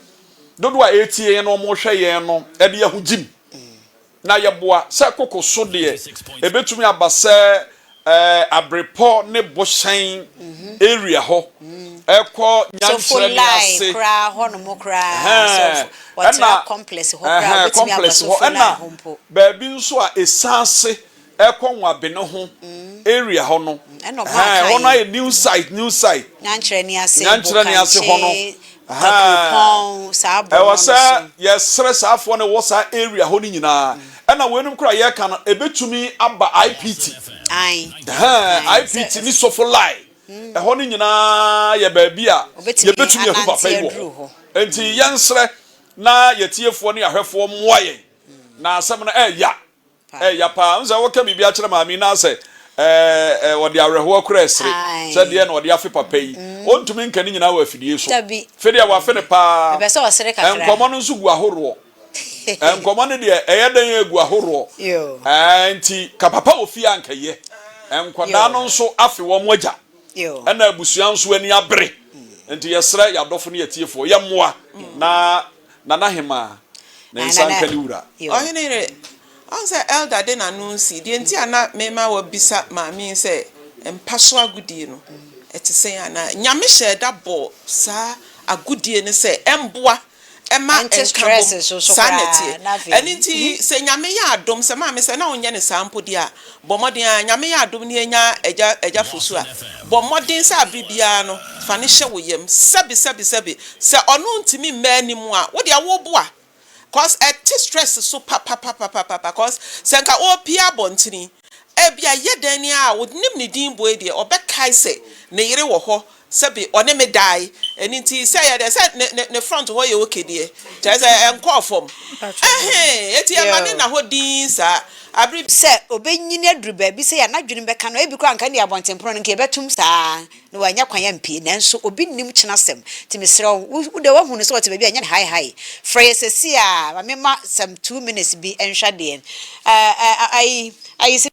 dodoɔ a ɛretie yɛn na wɔrehwɛ yɛn no de yɛn ho gyim na yɛboa. Sɛ koko so deɛ, ɛbɛtumi aba sɛ Abrepɔ ne Bohyɛn area hɔ ɛkɔ Nyankyerɛ ne ase. Ɛna complex hɔ ɛna baabi nso a Esaase ɛkɔ Nwabene ho area hɔ no, ɛhɔ no ayɛ new site new site. Nyankyerɛ ne ase, Nyankyerɛ ne ase hɔ no. Bokankye, Kakuropɔn, saa borɔno Ɛwɔ no sɛ so. yɛsrɛ saa afoɔ no ɛwɔ saa area hɔ no nyinaa. Ɛna weinom koraa yɛreka no ɛbɛtumi aba IPT. Ae. Ɛhɛn, Ae, IPT sɛ ne Sofolai. Ɛhɔ no nyinaa yɛ baabi a Wɔbɛtumi yɛbɛtumi ahu papa anante yi wɔ aduru hɔ. hɔ. Enti yɛnsrɛ na yɛtiefoɔ ne ahwɛfoɔ mmoa yɛn na asɛm no ɛɛya. Ɛyɛ paa. Wohu sɛ woka biribi akyerɛ maame yi na asɛ ɛɛ ɔde awerɛhoɔ koraa ɛsere sɛ deɛ na ɔde afe papa yi. Ɔntumi nka ne nyinaa wɔ afidie so. Fe deɛ wafe no paa. Nkɔmmɔ no nso gu ahoroɔ. Nkɔmmɔ no deɛ ɛyɛ dɛn ɛgu ahoroɔ. Ɛɛ nti ka papa wɔ fie a anka ɛyɛ. Nkwadaa no nso afe wɔn agya. Ɛna abusua nso ani abere. Nti yɛsrɛ yɛn adɔfo ne yɛn atiefoɔ yɛmmoa na Nana Hemaa, ne nsa nka ne wura. Ɔhene yere, ɔhu sɛ Elder de n'ano resi, deɛ nti a na mema wabisa maame yi sɛ mpa so agodie no ɛte sɛn anaa? Nyame hyɛɛ da bɔɔ saa agodie no sɛ ɛmboa ɛma nkabom, saa na ɛteɛ. Ɛno nti sɛ Nyame yɛ adom, sɛ maame sɛ na wonyɛ no saa mpo deɛ a, Bɔ mmɔden ara, Nyame yɛ adom na yɛnya Agya, Agya Fosu a, bɔ mmɔden sɛ abere biara no, fa no hyɛ wo yam. Sɛbe, sɛbe, sɛbe, sɛ ɔno ntumi mma anim a, wo deɛ wo boa. Cos ɛte stress so papapapapapa, cos sɛ nka ɔrepie abɔntene, ebia yɛ dɛn ni a, wonim ne din bɔ yi deɛ, ɔbɛkae sɛ ne yere wɔ hɔ, Sɛbe ɔne me dae, ɛno nti sɛ ɛyɛ dɛ sɛ ne ne ne front hɔ yɛ okay deɛ, kyerɛ sɛ ɛnkɔɔ fam. Ɛhee, enti ɛma no nna hɔ dinn saa. Abere. Sɛ ɔbɛnyini aduru baabi sɛ yɛ a n'adwenem bɛka no, ebi koraa anka ɛnneɛ abɔntenpono no nka yɛbɛtom saa ara na wanya kwan ampue. Nanso obi nnim kyena asɛm. Nti mesrɛ wo, wo deɛ woahu no sɛ ɔte baabi a, nyɛ no hae hae. Frɛ yɛ seesei ara, ma memma some 2 minutes bi nhwɛ adeɛ. Ɛɛ, ɛɛ, ayi, ayi,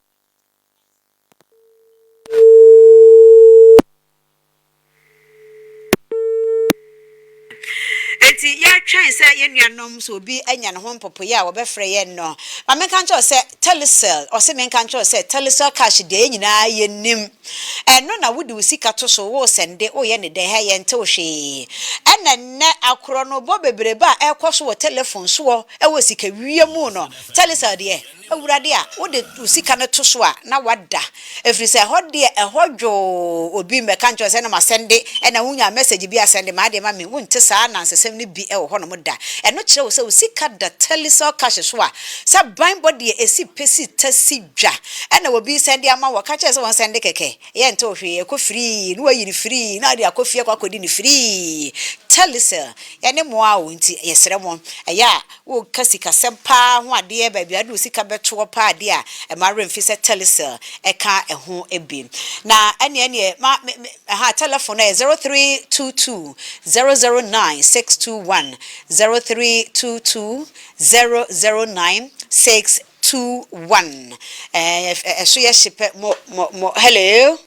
Enti yɛretwɛn sɛ yɛn nuanom, sɛ obi anya ne ho mpopoeɛ a wɔbɛfrɛ yɛn no, ma menka nkyerɛ wo sɛ Telecel, ɔse menka nkyerɛ wo sɛ Telecel cash deɛ yɛn nyinaa yɛnim. Ɛno na wode wo sika to so, woresɛnde, woyɛ ne dɛn, hɛ, yɛnte wo hwee. Ɛna nnɛ akorɔnobɔ bebrebe a ɛrekɔ so wɔ telefon soɔ wɔ sikawia mu no, Telecel deɛ, Awurade a, wode wo sika no to so a, na wada. Ɛfiri sɛ ɛhɔ deɛ, ɛhɔ dwoo. Obi mmɛka nkyerɛ wo sɛ na masɛnde, ɛna wonyaa message bi asɛnde m'adeɛ ma me. Wonte saa anansesɛm no bi wɔ hɔnom da. Ɛno kyerɛ wo sɛ wo sika da Telecel Cash so a, sɛ banbɔ deɛ ɛsi pɛ si ta si dwa. Ɛna obi resɛnde ama wo, wɔka kyerɛ wo sɛ wɔnsɛnde kɛkɛ. Yɛnte wo hwee, ɛkɔ firii, na wayi no firii, na ɔde akɔ fie akɔ akɔdi no firii. Telecel, yɛne mo ara o, nti yɛsrɛ mo, ɛyɛ a Woreka sikasɛm paa ho adeɛ, baabi a wode wo sika bɛtoɔ paa adeɛ a, ɛma werɛ mfi sɛ Telecel ka ɛho bi. Na ɛneɛ ɛneɛ ma me me ɛha telefon no yɛ 0322 009 621, 0322 009 621. Ɛɛ ɛso yɛ hye pɛ mo mo mo hello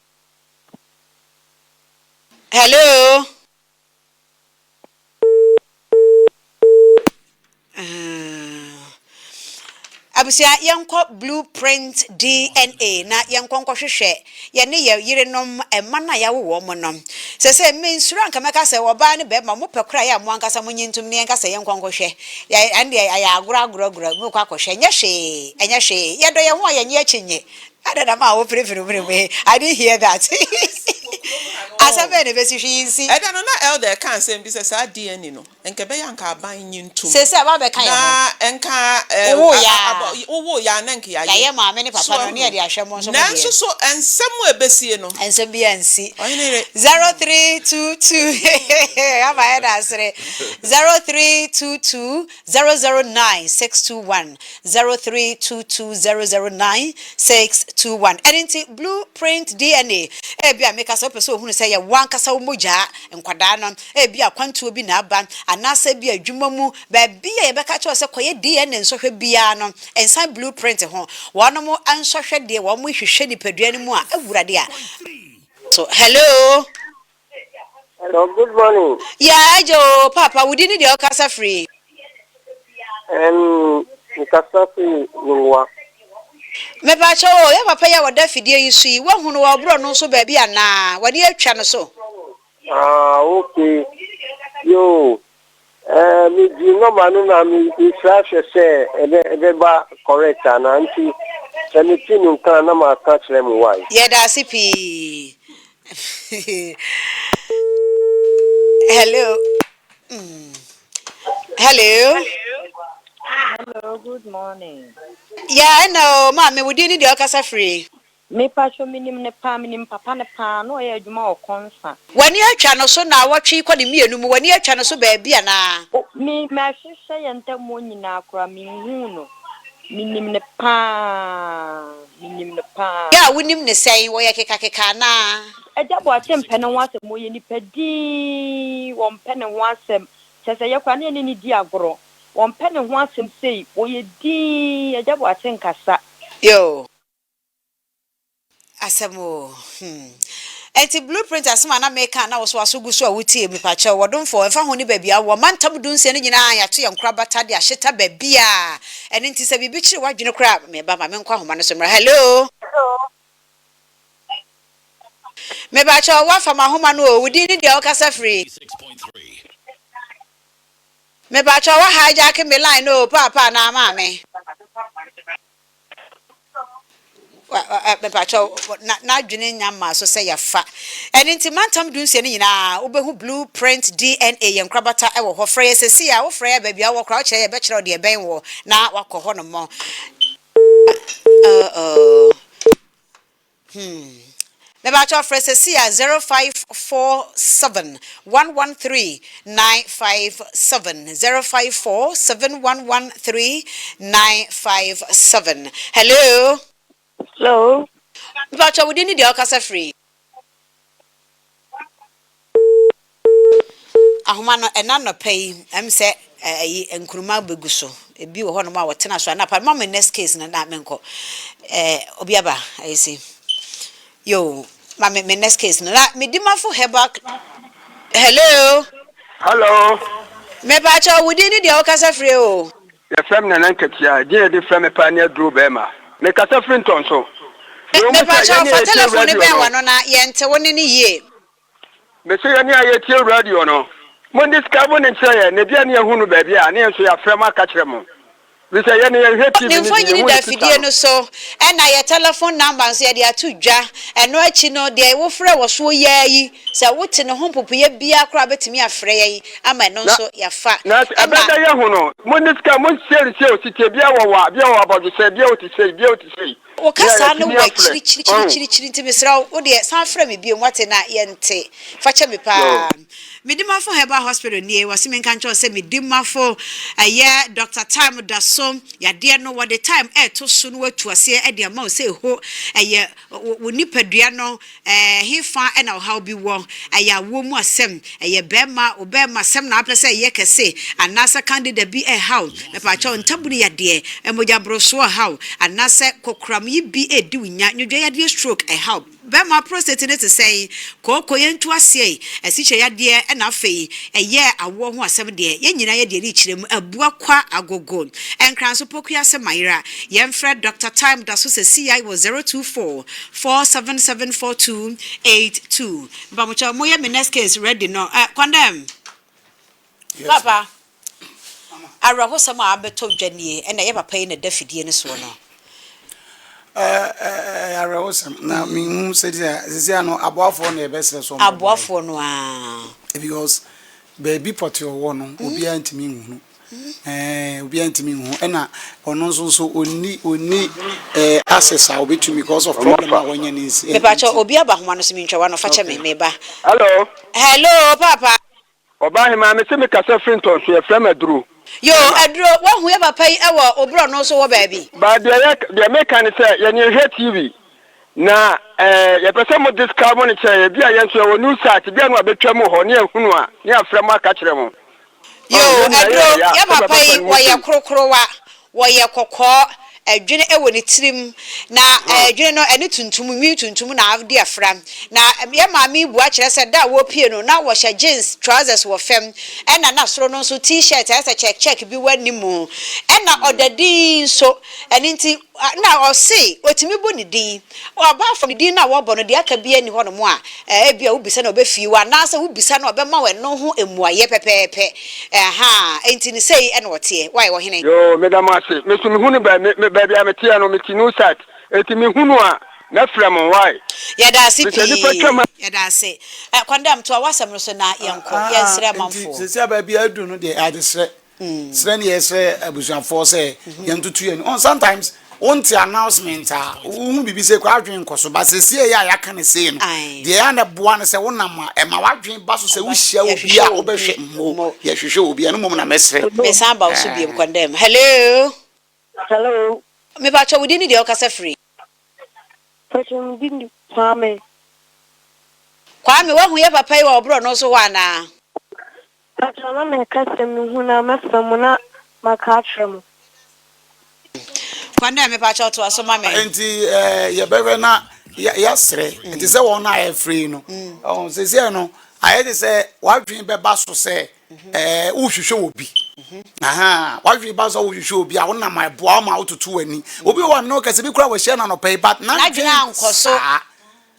hello. Abusua, yɛnkɔ Blue Print DNA na yɛnkɔ nkɔhwehwɛ yɛne yɛn yerenom mma no a yɛawo wɔn no. Seesei mensuro anka mɛka sɛ ɔbaa ne barima, mopɛ koraa yɛ a mo ankasa monye ntom na yɛnka sɛ yɛnkɔ nkɔhwɛ. Yɛ, ɛno deɛ ɛyɛ agorɔ agorɔ agorɔ, mokɔ akɔhwɛ. Ɛnyɛ hwee, ɛnyɛ hwee. Yɛdɔ yɛn ho a yɛnnye akyinnye. Adɛn na maa wopenepene wo mene mu he? I didn't hear that. Asɛm bɛn na ɛbɛsi? Hwee nsi. Ɛda no na Elder ɛka asɛm bi sɛ saa DNA no nka ɛbɛyɛ a nka aban nyi ntom Seesei aba abɛka yɛn ho. na nka Wowoo yɛ a. wowoo yɛ a na nka yɛayɛ. Yɛayɛ maame ne So papa no ne ahu? yɛde ahwɛ mo nso mo deɛ. Nanso so nsɛm a ɛbɛsie no. Nsɛm biara nsi. Ɔhene yere. 0322 ama yɛ da asere. 0322 009 621 0322 009 621. Ɛno nti Blue Print DNA, ebia meka sɛ wopɛ sɛ ohunu sɛ yɛ wo ankasa wo mogyaa nkwadaa no, ebia akwantuo bi na aba, anaasɛ ebia adwuma mu, baabi a yɛbɛka kyerɛ wo sɛ kɔyɛ DNA nsɔhwɛ biara no, nsan Blue Print ho. Wɔnom nsɔhwɛ deɛ wɔn hwehwɛ nipadua no mu a, Awurade a. So, hello. Hello, good morning. Yeah, agya o, papa, wo din ne deɛ ɔkasa firi? Mekasa firi Nungua. Mepakyɛ o, yɛ papa yi a wɔda afidie yi so yi, woahu no wɔ ɔborɔ no so baabi anaa? W'ani atwa no so? Ah, okay. Yo, eh, megye nɔma no na mesra hwɛ sɛ ɛbɛ ɛbɛba correct anaa nti sɛ mete no nka na maka kyerɛ mo why. Yɛda ase pii. Hello. Hello. Hello, good morning. Yeah, ɛna o, maame, wo din ne deɛ ɔkasa firi? Mepatwo minim ne paa, minim papa ne paa, na ɔyɛ adwuma wɔ Kɔnsa. W'ani atwa no so na awɔtwe kɔ ne mmienu mu, w'ani atwa no so baabi anaa? O, me mahwehwɛ yɛn ntam hɔ nyinaa koraa, menhuu no. Minim ne paa, minim no paa. Yɛ a wonim ne sɛn? Wɔyɛ kekakeka anaa? Agya Boakye mpɛ ne ho asɛm, ɔyɛ nipa dinn, wɔmpɛ ne ho asɛm. Kyerɛ sɛ yɛ koraa na yɛne no di agorɔ. Wɔmpɛ ne ho asɛm sei, ɔyɛ dinn, Agya Boakye nkasa. Yoo. Asɛm oo hmm. Ɛnti blueprint asɛm a na meka a na wo so w'aso gu so a wotie mepakyɛw wɔdomfoɔ ɛmfa ho ne baabi a wowɔ mantam dunsia no nyinaa yɛato yɛn nkorabata de ahyeta baabiaa ɛno nti sɛ biribi kyere w'adwene koraa a meba ma menkɔ ahoma no so mmra hello mepakyɛw woafa m'ahoma no o wo din ne deɛ wokasa firi mepakyɛw wa hijack me line no o paapa anaa maame. Mepakyɛw, na n'adwene nnya mmaa so sɛ yɛafa. Ɛno nti, mantam dunsia no nyinaa, wobɛhu Blue Print DNA, yɛn nkorabata wɔ hɔ. Frɛ yɛn seesei ara. Wofrɛ yɛn a, baabi a wowɔ koraa, wokyerɛ yɛn, yɛbɛkyerɛ wo deɛ ɛbɛn woɔ na woakɔ hɔnom. Uh-oh. Hmm. Mepakyɛw frɛ sɛsi a 0547 113 957 0547 113 957. Hello. Hello. Mepakyɛw wo din ne deɛ ɔkasa firi? Ahoma no ɛna nɔpɛ yi ɛm sɛ ɛyi nkuruma bɛgu so ebi wɔ hɔnom a wɔtena so a na pa ma me next case no na menkɔ ɛɛ obi aba ɛyi si yo ma me me next case no na me dimafo herbal hello. Hello. Mepaakyɛw wo din ne deɛ wokasa firi o. Yɛfrɛ me Nana Nkatia, din a yɛde frɛ me paa ne Aduro Bɛɛma. Mekasa firi Ntɔnso. Deɛ ɛwɔ mu sɛ Mepaakyɛw yɛne fa a yɛtie telephone no radio bɛn no. w'ano na yɛnte wo nne no yie. Mese yɛne a yɛtie radio no, mo describe no nkyerɛ yɛn, na ebia ne yɛahu no baabi a, ne yɛn nso yɛafrɛ mo aka kyerɛ mo. Efisɛ yɛn no yɛnhwɛ TV Ne no bi, mfonini yɛnhu da ne picture afidie no. no so, ɛna yɛ telephone number nso yɛde ato dwa. Ɛno akyi no, deɛ wofrɛ wɔ soɔ yi ara yi, sɛ wote ne ho mpopoeɛ biara koraa a, wobɛtumi afrɛ yɛn ama ɛno Na, nso yɛafa. na ɛbɛ Ɛna. dɛ yɛahu no, mo describe, mo nsiansia ositeɛ, bia wɔ wɔ a, bia wɔ abɔdwesɛ, bia ɔte sei, bia ɔte sei. Wo Nea kasaa no yɛatumi wɔ afrɛ, ɔho. akyirikyirikyirikyiri nti mesrɛ wo wo deɛ san frɛ me biom wate na yɛnte fa kyɛ me Yo. paa. Medimafo Herbal Hospital nie wɔse menka nkyerɛ wo sɛ Medimafo ɛyɛ Doctor Time da so yadeɛ no wɔde time ɛɛto so na watu aseɛ de ama wo sɛ ɛho ɛyɛ wo nipadua no Ɛhefa na ɔhaw bi wɔ? Ɛyɛ awoɔ mu asɛm? Ɛyɛ bɛɛma, wo bɛɛma sɛm na wapɛ sɛ ɛyɛ kɛse? Anaasɛ candida bi ɛreha wo? Mepaakyɛw, ntabunu yadeɛ, mogya borosoɔ ɛha wo? Anaasɛ kokoram yi bi redi wo nya, nwodwoa yadeɛ stroke ɛha wo? Bɛɛma prostate no te sɛn? Kooko yɛntu aseɛ yi, asikyire yadeɛ. Ɛna afei ɛyɛ awoɔ ho asɛm deɛ, yɛn nyinaa yɛde ani kyerɛ mu, abua kwa agogo. Nkranso Pokuase Mayera, yɛmfrɛ Doctor Time da so sɛ CI wɔ 024 477 4282. Mpamokyɛw moyɛ me next case ready no eh, Kwandɛm? Yes, Papa, awerɛhosɛm a abɛtɔ dwa nie, ɛna ɛyɛ papa yi na ɛda fidie no soɔ no. Ɛyɛ awerɛhosɛm na menhu sɛdeɛ sisi ano aboafoɔ na yɛbɛsrɛ so ɔmo boa yɛn. Aboafoɔ no ara. Because baabi pɔtee ɔwɔ no obiara ntumi nhunu. Ɛɛ obiara ntumi nhu ɛna ɔno nso nso ɔnni ɔnni ɛɛ access a ɔbɛtumi because of problem a wanya ne nsi. Mepakyɛw obi aba ahoma no so mentwa w'ano fakyɛ me meba. Hello. Hello paapa. Ɔbaahemaa mese me kasa firi ntɔnso yɛfrɛ me aduro. Yoo aduro wahu yɛ papa yi wɔ obrɔno so wɔ baabi. But deɛ yɛ deɛ meka ne sɛ yɛne yɛhwɛ TV na ɛɛ yɛpɛ sɛ mo describe no kyerɛ yɛn ebia yɛn nso yɛwɔ new site bia no abɛtwa mu hɔ ne yɛhunu a ne yɛafrɛ mo aka kyerɛ mo. Yoo Ɔn yɛn nyinaa aduro yɛyɛ ya yɛ sɛ papa bɛbɛfa yi no mu wɔyɛ sei. korokorowa wɔyɛ kɔkɔɔ ɛdwene wɔ ne tirim na ɛdwene no ɛne tuntum nwi tuntum na adi afra na yɛ maame yi bua kyerɛ sɛ da a wɔpie no na wɔhyɛ jeans trousers wɔ fam ɛna na soro no nso t-shirt ayɛ sɛ check check bi wɔ anim ɛna ɔda din nso ɛno nti na ɔse ɔtumi bɔ ne din Apart from din no a wɔbɔ no, deɛ aka biara nni hɔnom a ebia wobisa no a ɔbɛfii wo anaasɛ wobisa no a ɔbɛma wo ɛno ho mmuaeɛ pɛpɛɛpɛ. Ahaa, enti no sei na ɔteɛ. Wai, ɔhene? Yoo, meda mo ase. Me nso mehu no baa me me baabi a meteɛ no, mete New Site. Enti mehu no a, mɛfrɛ mo. Wai? Yɛda ase Mesɛ nnipa pii. twam a. Yɛda ase. Eh, Kwandam, toa w'asɛm no so na yɛnkɔ. Ah, Yɛnsrɛ nti amanfoɔ. seesei a baabi a adu no deɛ, adesrɛ. Srɛ ne yɛsrɛ abusuafoɔ sɛ yɛntoto yɛn ani. Sometimes wonte announcement a wohu biribi sɛ koraa adwene nkɔ so but seesei yɛ a yɛaka no sei no deɛ ɛyɛ a na ɛboa no sɛ wonam a ɛma w'adwene ba so sɛ wohyia obi a wobɛhwɛ mmo yɛhwehwɛ obi ɛno mmom na mɛsrɛ. Mesan ba wo so biom kɔndɛm. Hello. Hello. Mepakyɛ wo din ne deɛ wokasa firi? Pakyɛ me din de Kwame. Kwame wahu yɛ papa yi wɔ wo borɔno so hɔ anaa? Pakyɛw na meka sɛ mehu no a mɛfrɛ mo na maka akyerɛ mo. Kwandɛ mepakyɛw toa so ma me. Nti yɛbɛhwɛ na yɛasrɛ te sɛ wɔn a yɛfrɛ yi no. Seesei no ayɛ te sɛ w'adwene bɛba so sɛ wohwehwɛ obi. W'adwene ba so sɛ wohwehwɛ obi a wonam a ɛboa wo ma wototo w'ani. Obi wɔ hɔ a me ne wo kasa bi koraa wɔahyia no anɔpa yi but n'adwene ankɔ so. Saa.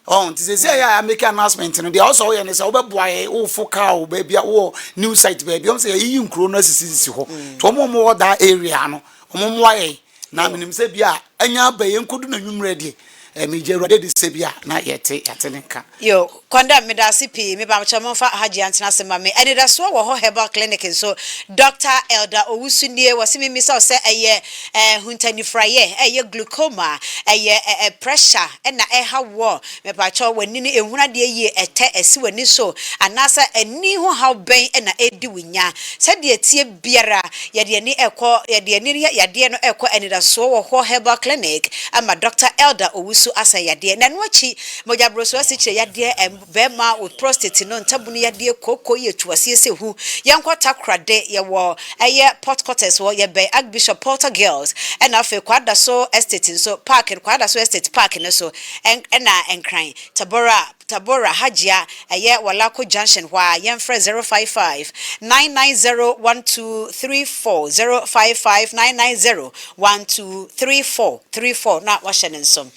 Ɔn nti sɛsɛ yɛ a make announcement no deɛ ɔsɛ ɔyɛ ne sɛ wobɛboa yɛ wofo car o baabi a wowɔ new site baabi ɔm sɛ yɛyiyi nkuro no asisisisi hɔ nti wɔn a wɔwɔ that area no wɔn mmoa yɛn na menim sɛ bi a anya aba yɛn nkɔdu na nwummerɛ deɛ eh, megye awurade di sɛ bi a na yɛte yɛate ne nka. Yo, Kwanda medaase pii, me pamokyɛw momfa Hajia ntena ase ma me. Anidasoɔ wɔ hɔ Herbal Clinic nso, Doctor Elder Owusu nie, wɔse memmisa wo sɛ ɛyɛ eh, huntanifrayɛ, ɛyɛ glaucoma, ɛyɛ eh, eh, pressure, na ɛha woɔ, mepakyɛw w'ani no nhunu adeɛ yie, ɛtɛ asi w'ani so, anaasɛ ani ho haw bɛn na ɛredi wo nya. Sɛdeɛ ɛteɛ biara, yɛde ani rekɔ, yɛde ani yadeɛ no rekɔ Anidasoɔ wɔ hɔ Herbal Clinic ama Dɔkta Elder Owusu asan yadeɛ. Na ɛno akyi, mogyaborosoɔ asikyire yadeɛ, Bɛɛma wo prostate no ntabunu yadeɛ kooko yɛ tu aseɛ sɛ hu. Yɛnkɔ Takorade yɛwɔ ɛyɛ Port Quarters hɔ yɛbɛn Archbishop Porter Girls ɛna afei Kwadaso Estate nso park no Kwadaso Estate park no so ɛna Nkran Tabora Tabora Hajia ɛyɛ Walako Junction hɔ a yɛnfrɛ 055 990 1234 055 990 1234 34 na wahyɛ ne nso.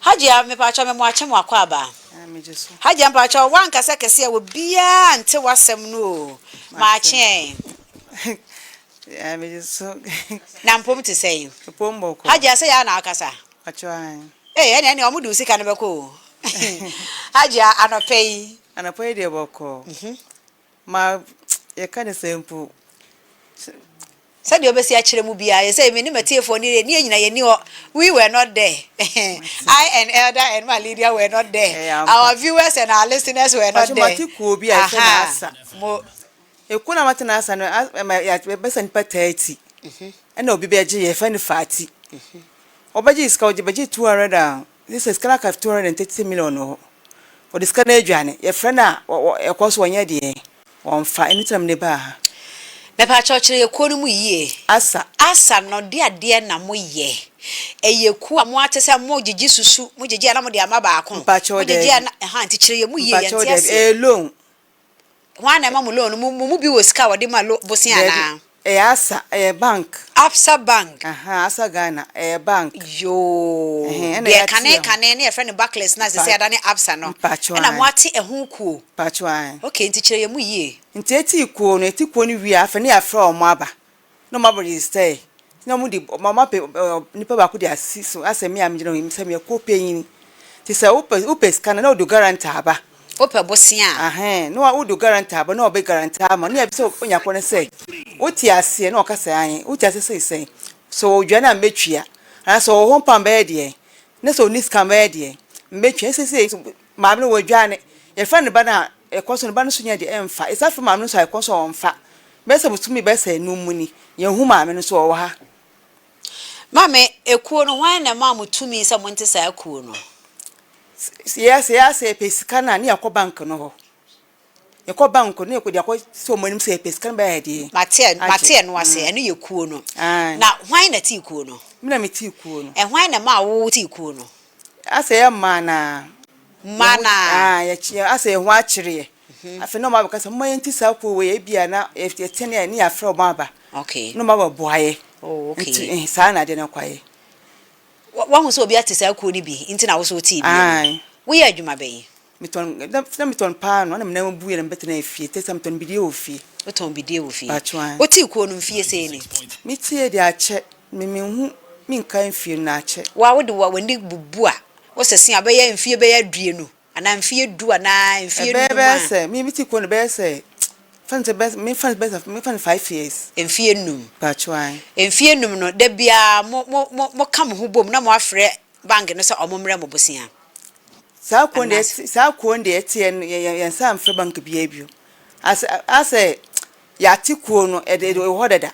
Hajia mepaakyɛw me moakye mo akwaaba. Hajia mpakyɛw woankasa kɛse a obiaa nte w'asɛm no o maakye ɛ. Na mpom te sɛn? Hajia sɛ yɛ a na wokasa? Ei ɛneɛ ɛneɛ ɔmo de wo sika no bɛkɔ o Hajia anɔpa yi. Anɔpa yi deɛ bɔkɔɔ. Ma yɛka ne sɛn mpo. Sɛdeɛ wobɛsi akyerɛ mu biara, yɛ sɛ me ne m'atiefoɔ ne yɛn nyinaa yɛnni hɔ. We were not there. I and Elder and Ma Lydia were not there. Our viewers and our listeners were not there. Mate kuo bi a yɛfrɛ no Asa. Mo. Ekuo no a mate no Asa no, yɛbɛsa nnipa 30. Ɛna obi bɛgye yɛfrɛ no Fati. Ɔbɛgye sika, ɔgye bɛgye 200 a, ne sɛ sika no aka 230 million wɔ hɔ. Ɔde sika no adwane. Yɛfrɛ no a, ɛkɔ so ɔnyɛ deɛ. Wɔmfa, ɛno nti na mede baa ha. Mepaakyɛw kyerɛ yɛ kuo no mu yie. Asa. Asa no de adeɛ na mo yɛ. Ɛyɛ kuo a mo ate sɛ mo gyegye susu, mo gyegye a na mo de ama baako. Mpakyɛw Mo gyegye a daabi. na, ɛhaa nti kyerɛ yɛ mu yie yɛn Mpakyɛw nte daabi, aseɛ. ɛyɛ loan. Hwan na ɛma mo loan no? Mo mo mu bi wɔ sika a wɔde ma lo bosea Daabi, anaa? ɛyɛ Absa, ɛyɛ bank. Absa Bank. Ahaa, Absa Ghana, ɛyɛ bank. Yoo, Ɛhɛn, ɛna deɛ yɛate kane ɛho. kane ne yɛfrɛ no Barclays no a Mpa, seesei adane Absa no, mpakyɛw ɛna ae. moate ɛho kuo. Mpakyɛw ae. Okay, nti kyerɛ yɛn mu yie. Nti yɛtee kuo no, yɛte kuo no wie a, afei ne yɛafrɛ wɔn aba. Na wɔn abɛ register yɛ. Na wɔn de wɔn apɛ nipa baako de asi so asɛ me a megyina hɔ yi sɛ meyɛ kuo panyin. Nti sɛ wopɛ wopɛ sika no na wode wo guarantee aba. Wopɛ bosea a. Ahɛn na wode wo guarantee aba na wɔbɛ guarantee ama wo. Na yɛbisa onya korɔ no sɛ wote aseɛ na ɔka sɛ aane wote aseɛ sei sɛn? Sɛ ɔdwane a mɛtua anaa sɛ ɔwɔ hɔ mpo a mɛyɛ deɛn? Na sɛ ɔnni sika a mɛyɛ deɛn? Mɛtua. Seisei maame no wadwane yɛfrɛ ne ba no a ɛkɔ so ne ba no nso nyɛ deɛ ɛmfa. Yɛsan frɛ maame no nso a ɛkɔ so a ɔmfa. Bɛyɛ sɛ bosome bɛyɛ sɛ anum mu ni, yɛnhu maame no nso, ɔwɔ ha. Maame, ekuo no, hwan na ɛmaa mo tumi sɛ monte saa kuo no? Sɛ yɛ sɛ yɛpɛ sika no a, ne yɛkɔ bank no hɔ. Yɛkɔ bank no, ne yɛkɔ de akɔ sɛ wɔn anim sɛ yɛpɛ sika no bɛyɛ deɛ. Mate, mate ɛno ase, ɛno yɛ kuo no. Na hwan na tee kuo no? Me na metee kuo no. Ɛhwan na ɛmaa wo tee kuo no? Asɛ yɛ mmaa no ara. Mmaa no ara. Asɛ yɛn ho akyere yɛ. Afei na wɔn abɛka sɛ momma yɛnti saa kuo wei ebia na yɛte ne ne yɛafrɛ wɔn aba. Okay. Na wɔn abɛboa yɛ. Oh, okay. Nti eh, saa na adeɛ no kɔ ayɛ. Wahu sɛ obi ate saa kuo no bi nti na wo so wotee bi no. Woyɛ adwuma bɛn? Metɔn na metɔn paano na me nan bu yɛ na mebɛtena fie te sɛ metɔn bidie wɔ fie. Wotɔn bidie wɔ fie. Paatwo ae. Wotee kuo no mfie sɛn ni? Metee deɛ akyɛ me menhu menkae mfie no na akyɛ. Wo a wode w'ani bubu a wosese a bɛyɛ mfie bɛyɛ aduonu Anaa mfeɛ du anaa mfeɛ Ɛbɛyɛ num bɛyɛ a. sɛ, me me ti kɔ no bɛyɛ sɛ, fa no sɛ bɛyɛ sɛ, me fa no bɛyɛ sɛ, me fa no five years. Mfeɛ num. Paatwo ae. Mfeɛ num no, da biara mo, mo, mo, mo ka mo ho bom na mo afrɛ bank no sɛ ɔmo mmrɛ mo bosea. Saa kuo no deɛ, Anaasɛ. saa kuo no deɛ ɛteɛ no, yɛ, yɛ, yɛn nsa mfrɛ bank biara bio. Asɛ, asɛ yɛate kuo no, ɛde, ɛwɔ hɔ dada.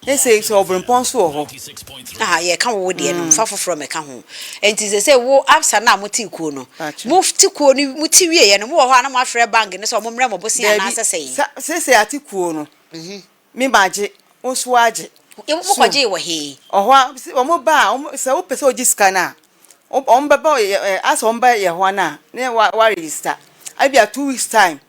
Ese sɛ ɔbrempɔn nso wɔ hɔ. Aha, yɛka wo wo deɛ no, mfa foforɔ mmɛka ho. Enti seesei wo Absa no a motee kuo no, mote kuo no, mote wieeɛ no, mowɔ hɔ a na moafrɛ bank no sɛ wɔmmrɛ mo bosea Daabi, anaasɛ sɛn? sa, seesei ate kuo no, me magye, wo nso woagye. So. Mokɔgyee wɔ he? Ɔhɔ a, se wɔn ba a, wɔn, sɛ wopɛ sɛ wogye sika no a, wɔn bɛba yɛ, ɛ, asɛ wɔn ba yɛ hɔ no a, na wa, wa register. Ebia 2 weeks time,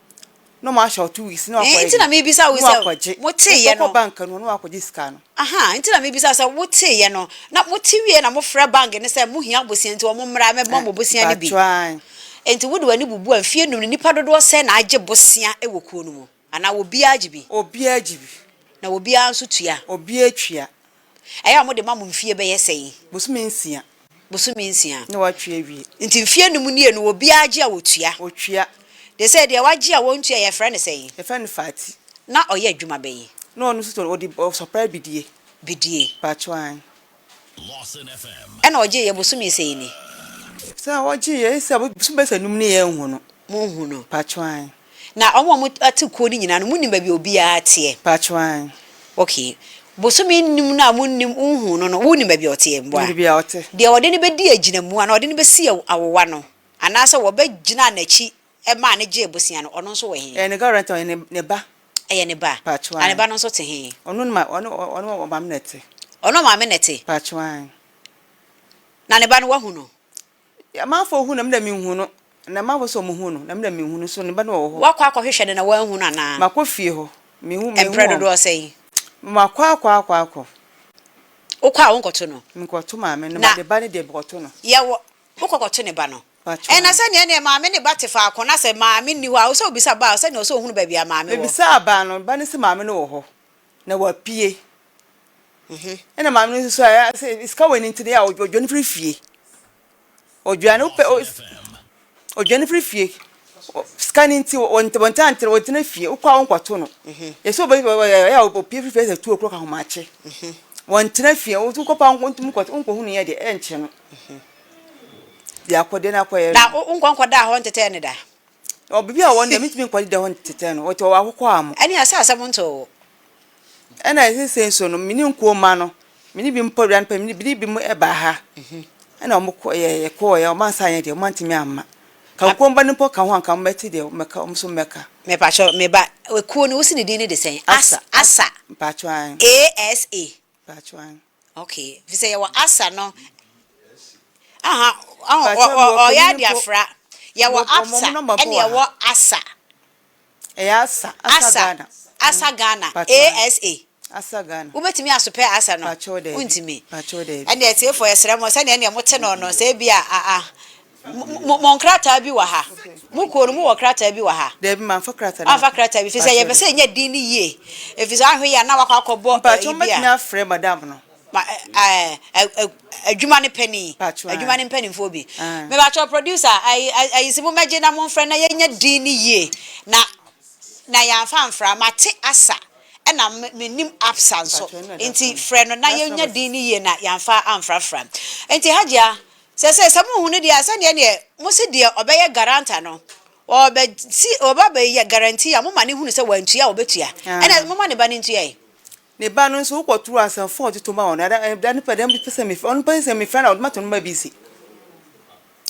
na ɔmo ahyɛ wo 2 weeks na wakɔ Eh, nti na mebisa wo na sɛ wakɔgye moteeɛ no wokɔ bank no na wakɔgye sika no. Aha, nti na mebisa sɛ woteeɛ no na mote wie na mofrɛ bank no sɛ mohia bosea nti wɔn mmra mmɛma mo bosea no bi. Mpakyɛw ae. Nti wode w'ani bubu a mfeɛ num no nnipa dodoɔ sɛn na agye bosea wɔ kuo no mu? Anaa obiara gye bi? Obiara gye bi. Na obiara nso tua? Obiara tua. Ɛyɛ a wɔde ma mo mfie bɛyɛ sɛn? Bosome nsia. Bosome nsia. Na watwa awie. Nti mfie num nie no obiara gye a wɔtua? Wɔtua. Te sɛ deɛ wagye a wɔntua yɛfrɛ no sɛn? Yɛfrɛ no Fati. Na ɔyɛ adwuma bɛn? Na ɔno nso tɔn, ɔde ɔsɔpra bidie. Bidie. Pakyɛw ae. Ɛna ɔgyeeɛ bosome sɛn ni? Sɛ ɔgyeeɛ sɛ bosome bɛyɛ sɛ num ne yɛnhu no. Monhu no. Pakyɛw ae. Na wɔn a wɔte kuo no nyinaa no, monim baabi a obiara teɛ? Pakyɛw ae. Okay. Bosome nnum no a monnim, wonhuu no no, wonim baabi a ɔteɛ? Mboa. Menim baabi a ɔte. Deɛ wɔde no bɛdi agyinamu anaa wɔde no bɛsi awowa no, anaasɛ wɔbɛgyinaa n'akyi maa no gyee bosea no, ɔno nso wɔ he? Ɛyɛ ne guarantor, ɔyɛ ne ne ba. Ɛyɛ ne ba. Pakyɛw Na ne ae. ba no nso te he? Ɔno ne ma, ɔne ɔne ɔmaame na ɛte. Ɔne ɔmaame na ɛte? Pakyɛw ae. Na ne ba no, woahu no? Amanfoɔ hu no, me deɛ menhu no. Na amanfoɔ sɛ wɔhu no, na me deɛ menhu no. So ne ba no wɔ hɔ? Woakɔ akɔhwehwɛ no na woanhu no anaa? Makɔ fie hɔ, menhu, menhu Mprɛ wɔn. dodoɔ sɛn? Makɔ akɔ akɔ akɔ. Wokɔ a wonkɔto no? Menkɔto maame no, Na ne ba no deɛ mekɔto no. Yɛwɔ, wokɔ kɔto ne ba no? Pakyɛ Ɛna ae. sɛdeɛ ɛneɛ maame ne ba te faako na sɛ maame nni hɔ a, wo sɛ wobisa ba a, sɛdeɛ ɔsɛ ɔhunu baabi a maame wɔ. Mebisaa ba no, ba no se maame no wɔ hɔ, na wapue. Ɛna maame no nso so a, sɛ sika wɔ ne nti no, yɛ a ɔdwane firi fie. Ɔdwane, wopɛ, ɔdwane firi fie. Sika no nti, wɔntaa ntena, wɔntena fie. Wokɔ a wonkɔto no. Yɛsɛ ɔbɛ, ɛyɛ a ɔpie firi fie sɛ 2 o'clock ahomakye. Wɔntena fie, wokɔ pa wontumi nkɔto, wonkɔhu no yɛ deɛ, ɛnkyɛ no. Deɛ akɔdeɛ no akɔyɛ no. Na wonkɔ nkɔdaa hɔ ntetɛɛ no da? Ɔ baabi a ɔwɔ no deɛ mentumi nkɔ da hɔ ntetɛ no, ɔte ɔwɔ akokɔ a mo. Ɛne asɛ asɛm ntoo wo. Ɛna seesei nso no, me ne nkuo mma no, me ne binom mpo awia no pɛ, me ne binom baa ha. Ɛna wɔn kɔ yɛ yɛkɔɔɛ, wɔn ansa anyɛ deɛ, wɔn antumi amma. Ka nkuo mma no mpo ka ho a, nka wɔn bɛte deɛ wɔn bɛka, wɔn nso mmɛka. Mepakyɛw, me ba, ekuo no, wose ne din no de sɛn? Asa. Asa. Mpakyɛw, ae. A S A. Mpakyɛw, ae. Okay, fi sɛ yɛwɔ Asa no, aha, ɔyɛ ade afra. Yɛwɔ Absa, ɛna yɛwɔ Asa. Ɛyɛ Asa, Asa Asa, Ghana. Asa Ghana, Pakyɛw ae. ASA. Asa Ghana. Wobɛtumi asopɛ Asa no? Pakyɛw daabi. Wontumi. Pakyɛw daabi. Ɛnneɛ atiefoɔ yɛsrɛ mo sɛdeɛ ɛnneɛ mote no no, sɛ ebia a a mo mo nkrataa bi wɔ ha. Mo kuo no mowɔ krataa bi wɔ ha? Daabi, mamfa krataa no Woamfa ankɔ. krataa bi, firi sɛ Pakyɛw yɛpɛ sɛ daabi. yɛnya din no yie, ɛfiri sɛ woanhwɛ yie a na woakɔ akɔbɔ Mpakyɛw ayi bi a. mɛtumi afrɛ madam no? Ma ɛ ɛ ɛ adwuma no panin, adwuma no mpanimfoɔ bi. Mebakyɛw producer, ayi ayi si mo mɛgye na momfrɛ na yɛnya din no yie na na yɛamfa amfra. Mate Asa ɛna menim Absa nso nti frɛ no na yɛnya din no yie na yɛamfa amfrafra. Nti Hajia, sɛsɛ sɛ mohu no deɛ a sɛdeɛ neɛ mose deɛ ɔbɛyɛ guarantor no ɔbɛsi ɔba bɛyɛ guarantee a moma no hunu sɛ wantua a ɔbɛtua. Ɛna moma ne ba no ntua ɛ. Ne ba no nso, wokɔ toro ansa fon ɔde to ma wɔn. Ada da no pɛ dɛm pɛ sɛ mefrɛ ɔno pɛ sɛ mefrɛ na ɔde ma to no ma busy.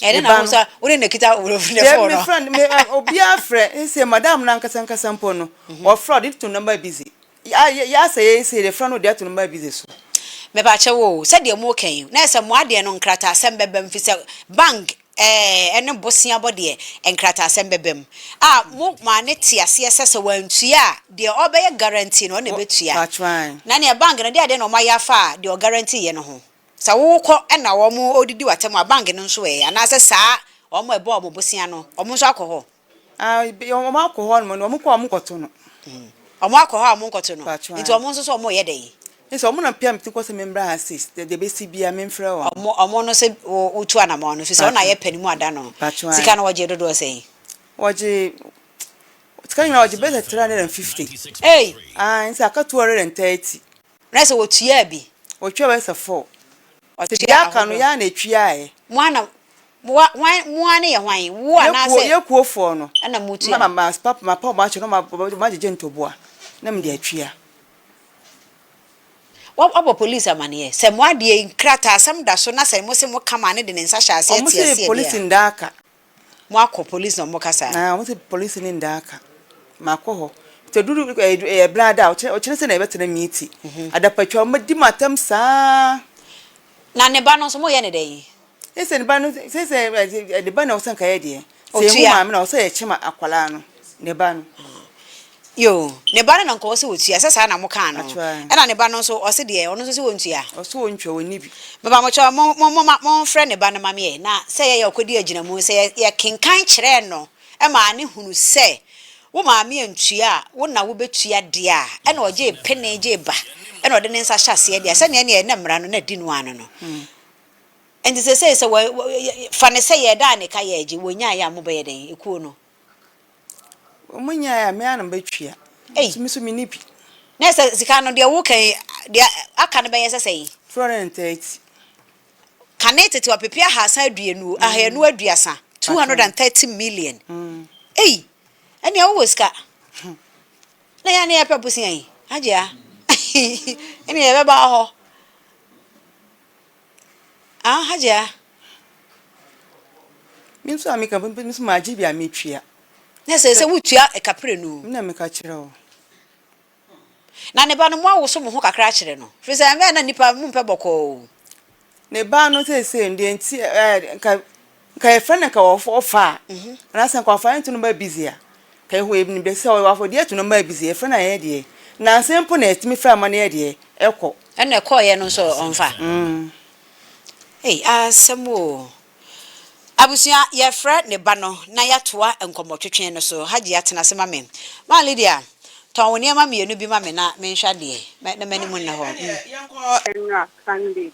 Ɛne na ho sɛ wo ne na kita ne fon no. Dɛm mefrɛ no me obiara frɛ sɛ madam no ankasa ankasa mpo no ɔfrɛ ɔde to no ma busy. Yɛ asɛ yɛ sɛ yɛfrɛ no ɔde ato no ma busy so. Mepakyɛw o, sɛdeɛ moreka yi, na ɛsɛ mo adeɛ no nkrataasɛm bɛba mu, firi sɛ bank Ɛɛ, ɛne boseabɔ deɛ, nkrataasɛm bɛba mu. A mo maa no te aseɛ sɛ, sɛ wantua a, deɛ ɔrebɛyɛ guarantee no, ɔno na ɛbɛtua. Na neɛ bank no, deɛ adeɛ na wɔayɛ afa deɛ ɔguarantee yɛ no ho? Sɛ wokɔ na wɔn redidi w'atɛm a, bank no nso ɛ? Anaasɛ saa wɔn a ɛbɔɔ wɔn bosea no, wɔn nso akɔ hɔ? Ah, wɔn akɔ hɔ nom no, wɔn kɔ a wɔn nkɔto no. Wɔn akɔ hɔ a wɔn nkɔto no. Nti wɔn nso so wɔn reyɛ dɛn? Nti wɔn na pia me ti kɔ sɛ me mbra ha sis, deɛ ɛbɛsi biara me mfrɛ wɔn. Wɔn, wɔn no sɛ wotu anamɔn no, firi sɛ wɔn na ayɛ pɛ ne mu ada no. Sika no wɔgye dodoɔ sɛn? Wɔgye, sika no nyinaa wɔgye bɛyɛ sɛ 350. Ei! Ah, nti aka 230. Na sɛ wɔtuaa bi? Wɔtuaa bɛyɛ sɛ four. Sɛ deɛ aka no, yɛn ara na ɛtuaaɛ. Mo ara na, mo wa, hwan, mo ara no yɛ hwan? Wo anaasɛ? Yɛ kuofoɔ no. Ɛna motua? Ma, ma, ma, mapa wɔn akyɛ na wɔn agyegye ntoboa na mede atua. Woabɔ police amaneɛ? Sɛ mo adeɛ yi, nkrataasɛm da so na sɛ mose moka maa no de ne nsa hyɛ aseɛ Wɔn te se aseɛ deɛ polisi a. nda aka. Mo akɔ police na ɔmo ka saa? Aah wɔn se polisi ne nda aka. Makɔ hɔ. Nti ɛduru ɛyɛ brada a ɔkyerɛ sɛ na yɛbɛtena meeti. Adapatwa wɔn bɛdi mo atɛm saa. Na ne ba no nso moyɛ no dɛn? Sɛ ne ba no sɛ sɛ ne ba na ɔsɛ nka yɛ deɛ. Sɛ yɛhu maame no a ɔsɛ yɛkyem akwadaa no ne ba no. Yoo, ne ba no na nka ɔsɛ ɔtua, sɛ saa na mo kaa no. Ɛna ne ba no nso ɔse deɛ ɔno nso sɛ ɔntua. Ɔse ɔntua, ɔnni bi. Mepamokyɛw mo mo mo monfrɛ ne ba no ma me ɛ, na sɛ yɛyɛ ɔkɔdi agyinamu, sɛ yɛ yɛkenkan kyerɛɛ no maa no hunu sɛ wo maame antua a wo na wobɛtua deɛ a, ɛna ɔgyee pene gyee ba, ɛna ɔde ne nsa hyɛ aseɛ deɛ a, sɛdeɛ ɛneɛ na mmara no na di no ano no. Nti sesei sɛ wɔ wɔ fa no sɛ yɛdaa ne ka yɛɛgye, wɔnyaeɛ a mobɛyɛ dɛn, ekuo no? Wɔn nyaeɛ a, me ara na mɛtua. Ei! Nso me nso menni bi. Na sɛ sika no, deɛ woka yi, deɛ aka no bɛyɛ sɛ sɛn? 230. Kane tete ɔpepe ahasa aduonu, ahanu aduasa, 230 million. Ei! Ɛnneɛ wowɔ sika. Na yɛn a na yɛpɛ bosea yi, Agyea, ɛnneɛ yɛbɛba wo hɔ. Ah Hajia. Me nso a meka me nso magye bi a metua. Na sɛ sɛ wotua ɛka prenu. Me na meka kyerɛ wo. Na ne ba no moawoso mo ho kakra akyerɛ no firi sɛ ɛmɛ na nipa mompɛ bɔkɔɔ o. Ne ba no seesei no deɛ nti ɛɛ nka Nka yɛfrɛ no nka ɔfa a, anaasɛ nka ɔfa yɛnto no mma busy a, nka yɛhu yɛnim deɛ sɛ ɔwɔ deɛ ɛto no mma busy, yɛfrɛ no a ɛyɛ deɛ. Nnansa yi mpo na yɛtumi frɛ ama no yɛ deɛ, ɛkɔ. Ɛna ɛkɔeɛ no nso ɔmfa? Ei asɛm oo. Abusua yɛfrɛ ne ba no na yɛatoa nkɔmmɔtwetwe no so. Hajia tena ase ma me. Maa Lydia, tɔn wo nneɛma mmienu bi ma me na menhwɛ adeɛ na m'anim nna hɔ. Ɛneɛ yɛnkɔ Nwura Sunday.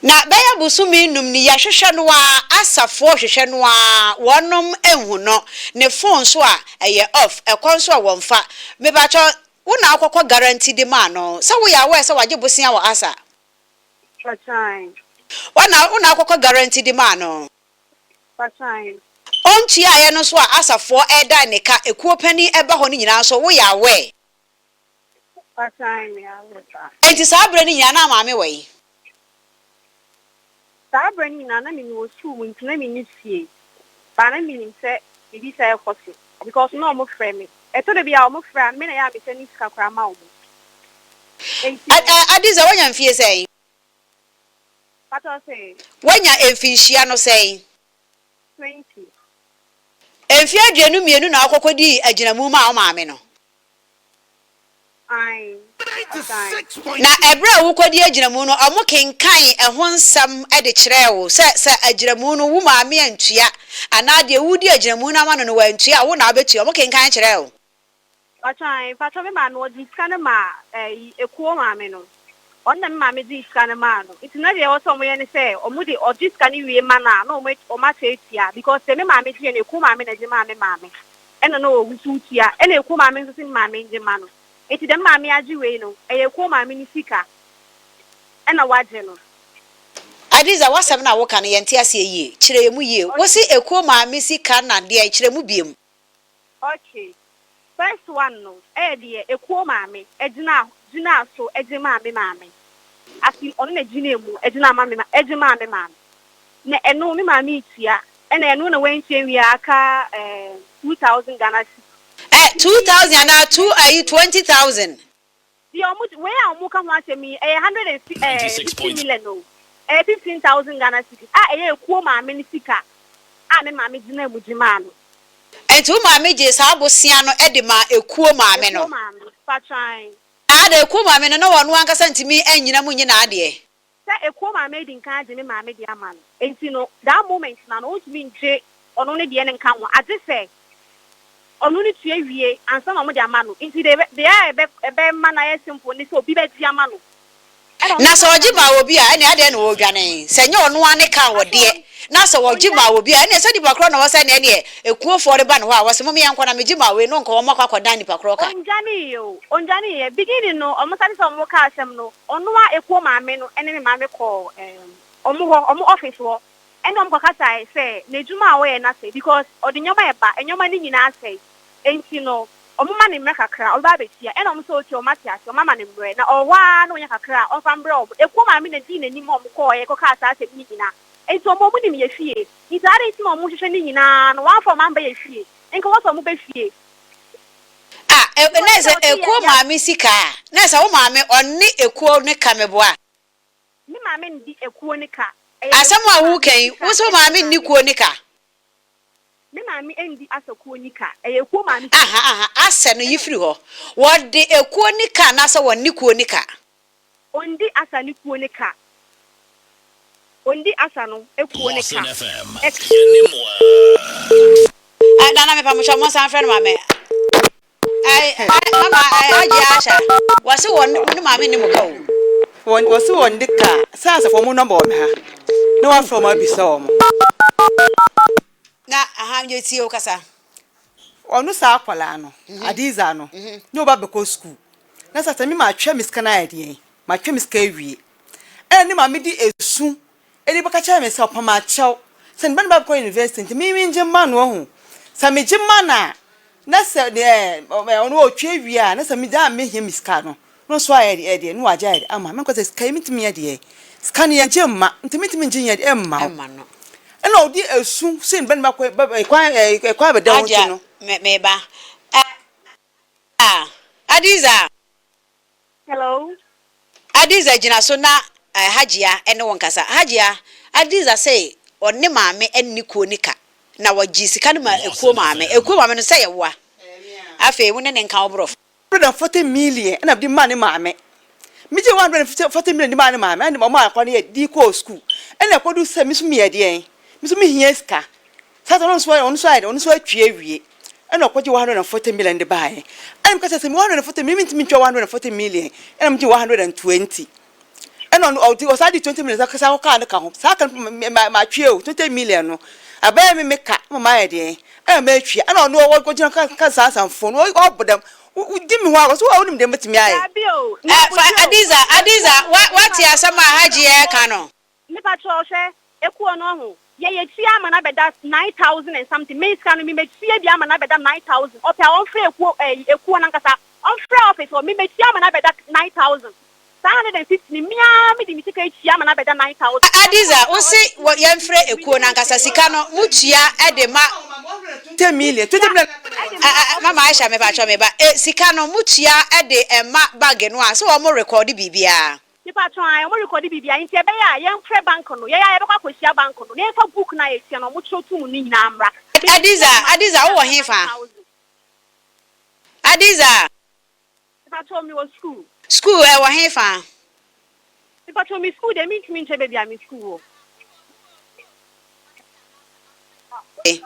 Na bɛyɛ bosome num ni yɛhwehwɛ no aa asafoɔ hwehwɛ no aa wɔnom nhu no, ne phone nso a ɛyɛ off, ɛkɔ nso a wɔnfa, mepakyɛw wo na wokɔkɔ guarantee de maa no sɛ woyɛ aware sɛ wagye bosea wɔ asa? Pakyan. Wo na wo na wokɔkɔ guarantee de maa no? Pakyan. Ɔntuaeɛ no nso a asafoɔ ɛɛdan ne ka, ekuo panin ɛba hɔ no nyinaa nso woyɛ aware? Pakyan me aware paa. Enti saa berɛ no nyinaa na maame wɔ he? Saa berɛ no nyinaa na mewɔ sukuu mu nti na menni fie but na menim sɛ biribi saa rekɔ so because na wɔfrɛ me. Ɛtɔ da bi a wɔfrɛ a me na ɛyɛ a mesɛne sika koraa ma wɔn. Enti no. Adiza, woanya mfie sɛn? Pakyɛ ɔse? Woanya mfinhyia no sɛn? 20. Mfeɛ 22 na wokɔkɔdii agyinamu maa wo maame no? Ae, ɔsan. Na ɛberɛ a wokɔdi agyinamu no, wɔkenkan ɛho nsɛm de kyerɛɛ wo sɛ, sɛ agyinamu no wo maame antua, anaa deɛ woredi agyinamu no ama no no wantua a, wo na wobɛtua. Wɔkenkan kyerɛɛ wo? Ɔsan, mpakyɛw me maame ɔgyee sika no maa ɛyi ekuo maame no. Ɔno na me maame gyee sika no maa no. Nti na deɛ ɛwɔ sɛ wɔyɛ ne sɛ, wɔde ɔgye sika no wie ma no a, na wɔn wɔn akyɛ atua because deɛ me maame gyeeɛ no ekuo maame na ɛgye maa me maame. Ɛna na ɔgu so retua. Ɛna ekuo maame nso se me maame ngye mma no. Nti deɛ me maame agye wei no, ɛyɛ ekuo maame no sika ɛna wagye no. Adiza, w'asɛm no a woka no yɛnte aseɛ yie. Kyerɛ yɛn mu yie. Wose ekuo maame sika na deɛn? Kyerɛ mu biom. Okay. First one no ɛyɛ deɛ ekuo maame gyinaa gyinaa so gye maa me maame. As in ɔno na gyinaa mu gyinaa ma me gye maa me maame. Na ɛno me maame retua ɛna ɛno na wantua nwie a aka eh, 2000 Ghana cedis. Eh, 2000 anaa two ayi 20,000? Deɛ ɔmo wei a ɔmo ka ho asɛm yi ɛyɛ hundred and fi ɛɛ 50 million o, ɛyɛ 15,000 Ghana cedis a ɛyɛ ekuo maame no sika a me maame gyinaa mu gye maa no. Ɛnti wo maame gyee saa bosea no de maa ekuo maame no? Ekuo maame, patran. Ada, ekuo maame no na ɔno ankasa ntumi nnyina mu nye n'adeɛ? Sɛ ekuo maame adi nkan agye me maame deɛ ama no nti no that moment no ano ɔntumi ngye ɔno ne deɛ no nka ho agyesɛ ɔno no tua wie ansa na wɔde ama no nti deɛ deɛ a ɛbɛ ɛbɛma no ayɛ simple ne sɛ obi bɛgye ama no ɛna ɔno Na sɛ nso ɔgye maa obi a ɛneɛ adɛn na ɔredwane? Sɛ ɛnyɛ ɔno ara ne ka a ɔdeɛ na sɛ ɔgye maa obi a ɛneɛ sɛ nipa korɔ na ɔwɔ sɛ ɛneɛ ɛneɛ ekuofoɔ no ba ne hɔ a wɔse mom yɛnkɔ na megye maa wei no nka wɔn akɔ akɔdan nipa korɔ ka. Ɔndwaneeɛ o, ɔndwaneeɛ. Beginning no wɔn starte sɛ wɔn ka asɛm no ɔno a ekuo maame no ne me maame kɔɔ ɛɛm wɔn hɔ, wɔn office hɔ ɛne wɔn kɔkasaeɛ sɛ n'adwuma a ɔyɛ no asɛe because ɔde nneɛma ɛba, nneɛma no nyinaa asɛe enti no wɔn ma no mmerɛ kakra ɔbɛba abɛtua ɛna wɔn sɛ okay wɔn ate aseɛ wɔn ama no mmerɛ na ɔwɔ hɔ ara na ɔnya kakra a ɔmfa mbrɛ wɔn. Ekuo maame na dii n'anim a wɔn kɔɔɛ kɔkaa saa asɛm no nyinaa enti wɔn wɔn nim yɛ fie nti adɛn nti na wɔn hwehwɛ ne nyinaa no wɔamfa wɔn amba yɛ fie nka wɔ sɛ wɔn bɛ fie. Ah, e, na ɛsɛ ekuo maame sika a, na ɛsɛ wo maame ɔne ekuo no ka meboa. Me maame ndi ekuo no ka. Ɛyɛ Asɛm ekuo a maame woreka yi, sika wo se wo ɛna me maame nni maame. kuo no ka? Me maame ndi asa kuo ni ka. Ɛyɛ ekuo maame sika Aha, aha, asɛ no yi ɛna. firi hɔ. Wɔde ekuo no ka anaasɛ wɔnne kuo no ka? Ɔndi asa ne kuo no ka. Ɔndi asa no kuo no ka. Ɛka. Eh, Nana mepa mo kyɛw monsan frɛ no ma me. Eh, mama eh, Hajia Aisha, wɔse wɔn ne maame nni mo ka o. Wɔn wɔse wɔn de ka sɛ asafo wɔn nɔmba wɔ me ha na wafrɛ wɔn abisa wɔn. Na aha yɛ tie wo kasa. Ɔno saa akwadaa no Adiza no na ɔba bɛkɔ sukuu na sɛ sɛ me matwa me sika no ayɛ deɛn matwa me sika awie ɛna ne maame de esu ɛde bɛka kyerɛ me sɛ ɔpam akyɛw sɛ ne ba no ba bɛkɔ university nti me mengye mma no wahu sɛ megye ma no a na sɛ deɛ ɔno ɔtwa wie a na sɛ megya a mehia me sika no na ɔso ayɛ deɛ ɛdeɛ na wagye ayɛ deɛ ama me nkɔ sɛ sika yi mentumi nyɛ deɛ sika no yɛngye mma nti mentumi ngye nyɛ deɛ mma wo ɛna ɔde esu sɛ ne ba no bɛkɔ kwan kwan bɛda ho nti no. Agya me ba ah Adiza. Hello. Adiza gyina so na Hajia ne wo nkasa. Hajia, Adiza se ɔne maame nni kuo ne ka na wɔgyee sika no maa ekuo maame. Ekuo maame no sɛ yɛ woa. Afei wo ne ne nka wo borɔfo. 140 million ɛna mede maa ne maame. Megyee 140 million de maa ne maame ɛna ɔmaa akwadaa no yɛ de kɔɔ sukuu. Ɛna ɛkɔdu sɛ me nso meyɛ deɛn? Me nso mehia sika. Saa sɛ ɔno nso ɔno nso ayɛ dɛ ɔno nso atwi awie ɛna ɔkɔgye 140 million de baeɛ ɛna meka kyerɛ sɛ me 140 million mentumi ntwa 140 million ɛna megye 120 ɛna ɔno ɔde ɔsan de 20 million san kɔkaa no ka ho saa ka no ma matwe o 20 million no abɛyɛ me me ka ma mayɛ deɛ ɛna matwia ɛna ɔno ɔgyina ka ka saa asamfo no ɔbɔ dam wodi me ho agorɔ so wonim deɛ mɛtumi ayɛ. Dabi o, na Ɛ fa Kojo, Adiza, Adiza, wa wate asɛm a Hajia ɛka no? Mepa kyɛw hwɛ ekuo no ɔho yɛ yɛ tua ama no abɛda 9000 and something me sika no me mɛ tua bi ama no abɛda 9000 ɔpɛ a ɔnfrɛ ekuo ɛyi ekuo no ankasa ɔnfrɛ office hɔ me mɛ tua ama no abɛda 9000 saa 150 no me ara me de me sika atua ama no abɛda 9000 Adiza wo se wɔ yɛnfrɛ ekuo no ankasa sika no mo tua de ma. 20 million 20 million. Mama Aisha mepa kyɛw me ba e sika no mo tua de ma bag no a sɛ wɔn rekɔɔde biribiara. Mepakyɛw ae, ɔmo rekɔde biribiara nti ɛbɛyɛ a yɛnfrɛ bank no, yɛn ara yɛbɛkɔ akɔhyia bank no na yɛnfa book no a yɛtua no a ɔmo kyerɛw to mu no nyinaa mmra. Adiza, Adiza, wowɔ hefa? Adiza. Mepakyɛw me wɔ school. School ɛwɔ hefa? Mepakyɛw me school deɛ mentumi nkyɛ baabi a me school wɔ.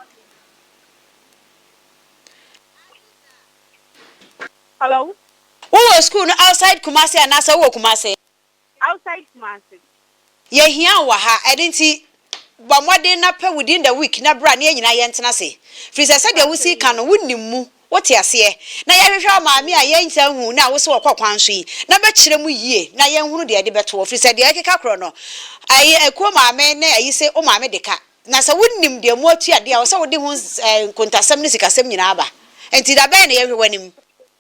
Hello. Wowɔ school no outside Kumasi anaasɛ wowɔ Kumasi? Outside Kumasi. Yɛhia wo wɔ ha, ɛno nti bɔ mmɔden na pɛ within the week na bra na yɛn nyinaa yɛntena ase. Firi sɛ sɛdeɛ wosi ka no, wonim mu, wote aseɛ. Na yɛhwehwɛ wo maame a yɛntaa nhuu no a wose ɔkɔ kwan so yi, na bɛkyerɛ mu yie na yɛnhunu deɛ yɛde bɛto hɔ. Firi sɛ deɛ ɛkeka korɔ no, ayi akuo maame ne ayi se wo maame de ka. Na sɛ wonim deɛ moatua deɛ a, ɛwɔ sɛ wode ho nkontasɛm ne sikasɛm nyinaa ba. Enti da bɛn na yɛnhwɛ w'anim?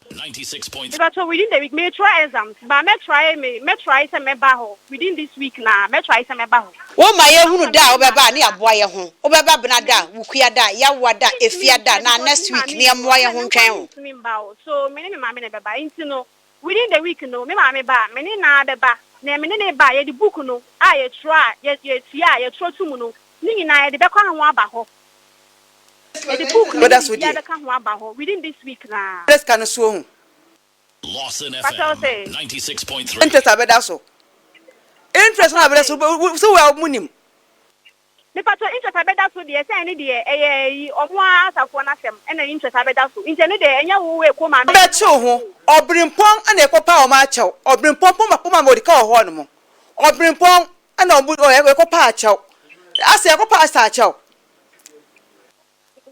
Mepakyɛw within the week meretwerɛ exams but mɛ try me mɛ try sɛ mɛba hɔ within this week naa mɛ try sɛ mɛba hɔ. Wo ma yɛhunu da a wobɛba a ne yɛaboa yɛ ho. Wobɛba bena da, wukua da, yawa da, Mentumi efia da nkyɛ na because next me week maame ne nni hɔ yɛmmoa yɛ ɛna ho me nkoa ntwɛn wo. mentumi mba hɔ so me ne me maame na ɛbɛba nti no within the week no me maame ba a me ne naa bɛba na me ne no ba a yɛde book no a yɛtwerɛ a yɛ yɛtua a yɛtwerɛ to mu no ne nyinaa yɛde bɛkɔ ho aba hɔ. Yɛde book no ne Bɛda so biribiara deɛ. bɛka ho aba hɔ within this week naa. Bɛda sika no so ohu. Pakyɛ wo se? Interest a bɛda so. Interest no a bɛda so sɛ wo a mo nim. Mepakyɛ interest a bɛda so deɛ sɛ ɛne deɛ ɛyɛ ɛyi ɔmo ara asafoɔ no asɛm ɛna interest abɛda so nti ɛno deɛ ɛnyɛ wo wo ekuo maame ɛnyɛ Bɛkyew wo ho. Ɔbirempɔn na yɛkɔpaa wɔn akyɛw. Ɔbirempɔn poma poma ma wɔde ka wɔ hɔ nom. Ɔbirempɔn na wɔn yɛkɔpaa akyɛw. Asɛ yɛkɔpaa asɛ akyɛw.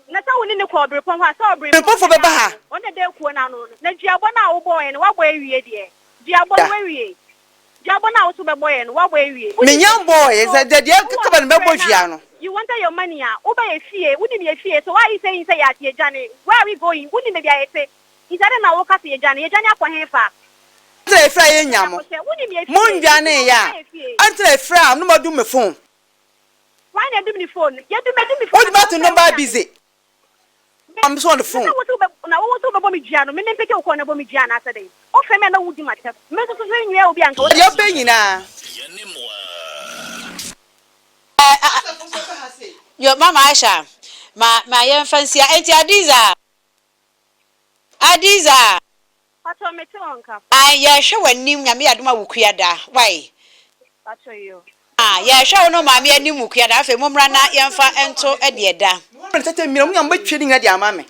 Na sɛ wo ne no kɔ ɔberepɔn hɔ a, sɛ ɔberepɔn Ɔberepɔnfoɔ no da bɛba ha. ano, ɔno na ɛda akuo no ano no, na duabɔ no a wobɔeɛ no, woabɔ awie deɛ? Duabɔ no, woawie? Duabɔ no a wo nso wobɛbɔeɛ no, woabɔ awie? Wonim Menya yɛn fie, mbɔeɛ, so sɛ deɛ deɛ wowɔ kaba no mɛbɔ nokorɛ no dua a, no. you wanted your money a, woba yɛn fie, wonim yɛn fie, so why are you saying sɛ yɛ yɛdwane? Where are we going? Wonim baabi a yɛte, nti adɛn na woka sɛ yɛdwane? Yɛdwane akɔ hefa? Adɛn nti na yɛfrɛ a yɛnnya mo? Wonim yɛn fie, nti no Monnwaneeɛ woba a, yɛn fie. adɛn nti na yɛfrɛ a na moadum me phone? Why na edum ne phone no? Yɛdum edum me phone Wode na mato sɛ number wonya me. busy. Me I'm so on the na phone. sɛ wo se wobɛ na wo se wobɛbɔ me dua no me mempeke wo call na bɔ me dua anaasɛ dɛn? Wofrɛ me a na wodi m'atɛm. Me nso so so nwie obi a nka Deɛ wopɛ nyinaa. Yo, Mama Aisha, ma ma yɛmfa nsia. Enti Adiza, Adiza. Pacho mete wo nka. Ae yɛhwɛ w'anim Nyame yɛ adom a wukua da wai. Pacho yo. Ah yɛhwɛ wo ne wo maame anim wukua da afei mommra na yɛmfa nto deɛ da. Mewɔ mmerɛ tɛtɛ mmienu, mo nyinaa mobɛtwa ne nyinaa de ama me.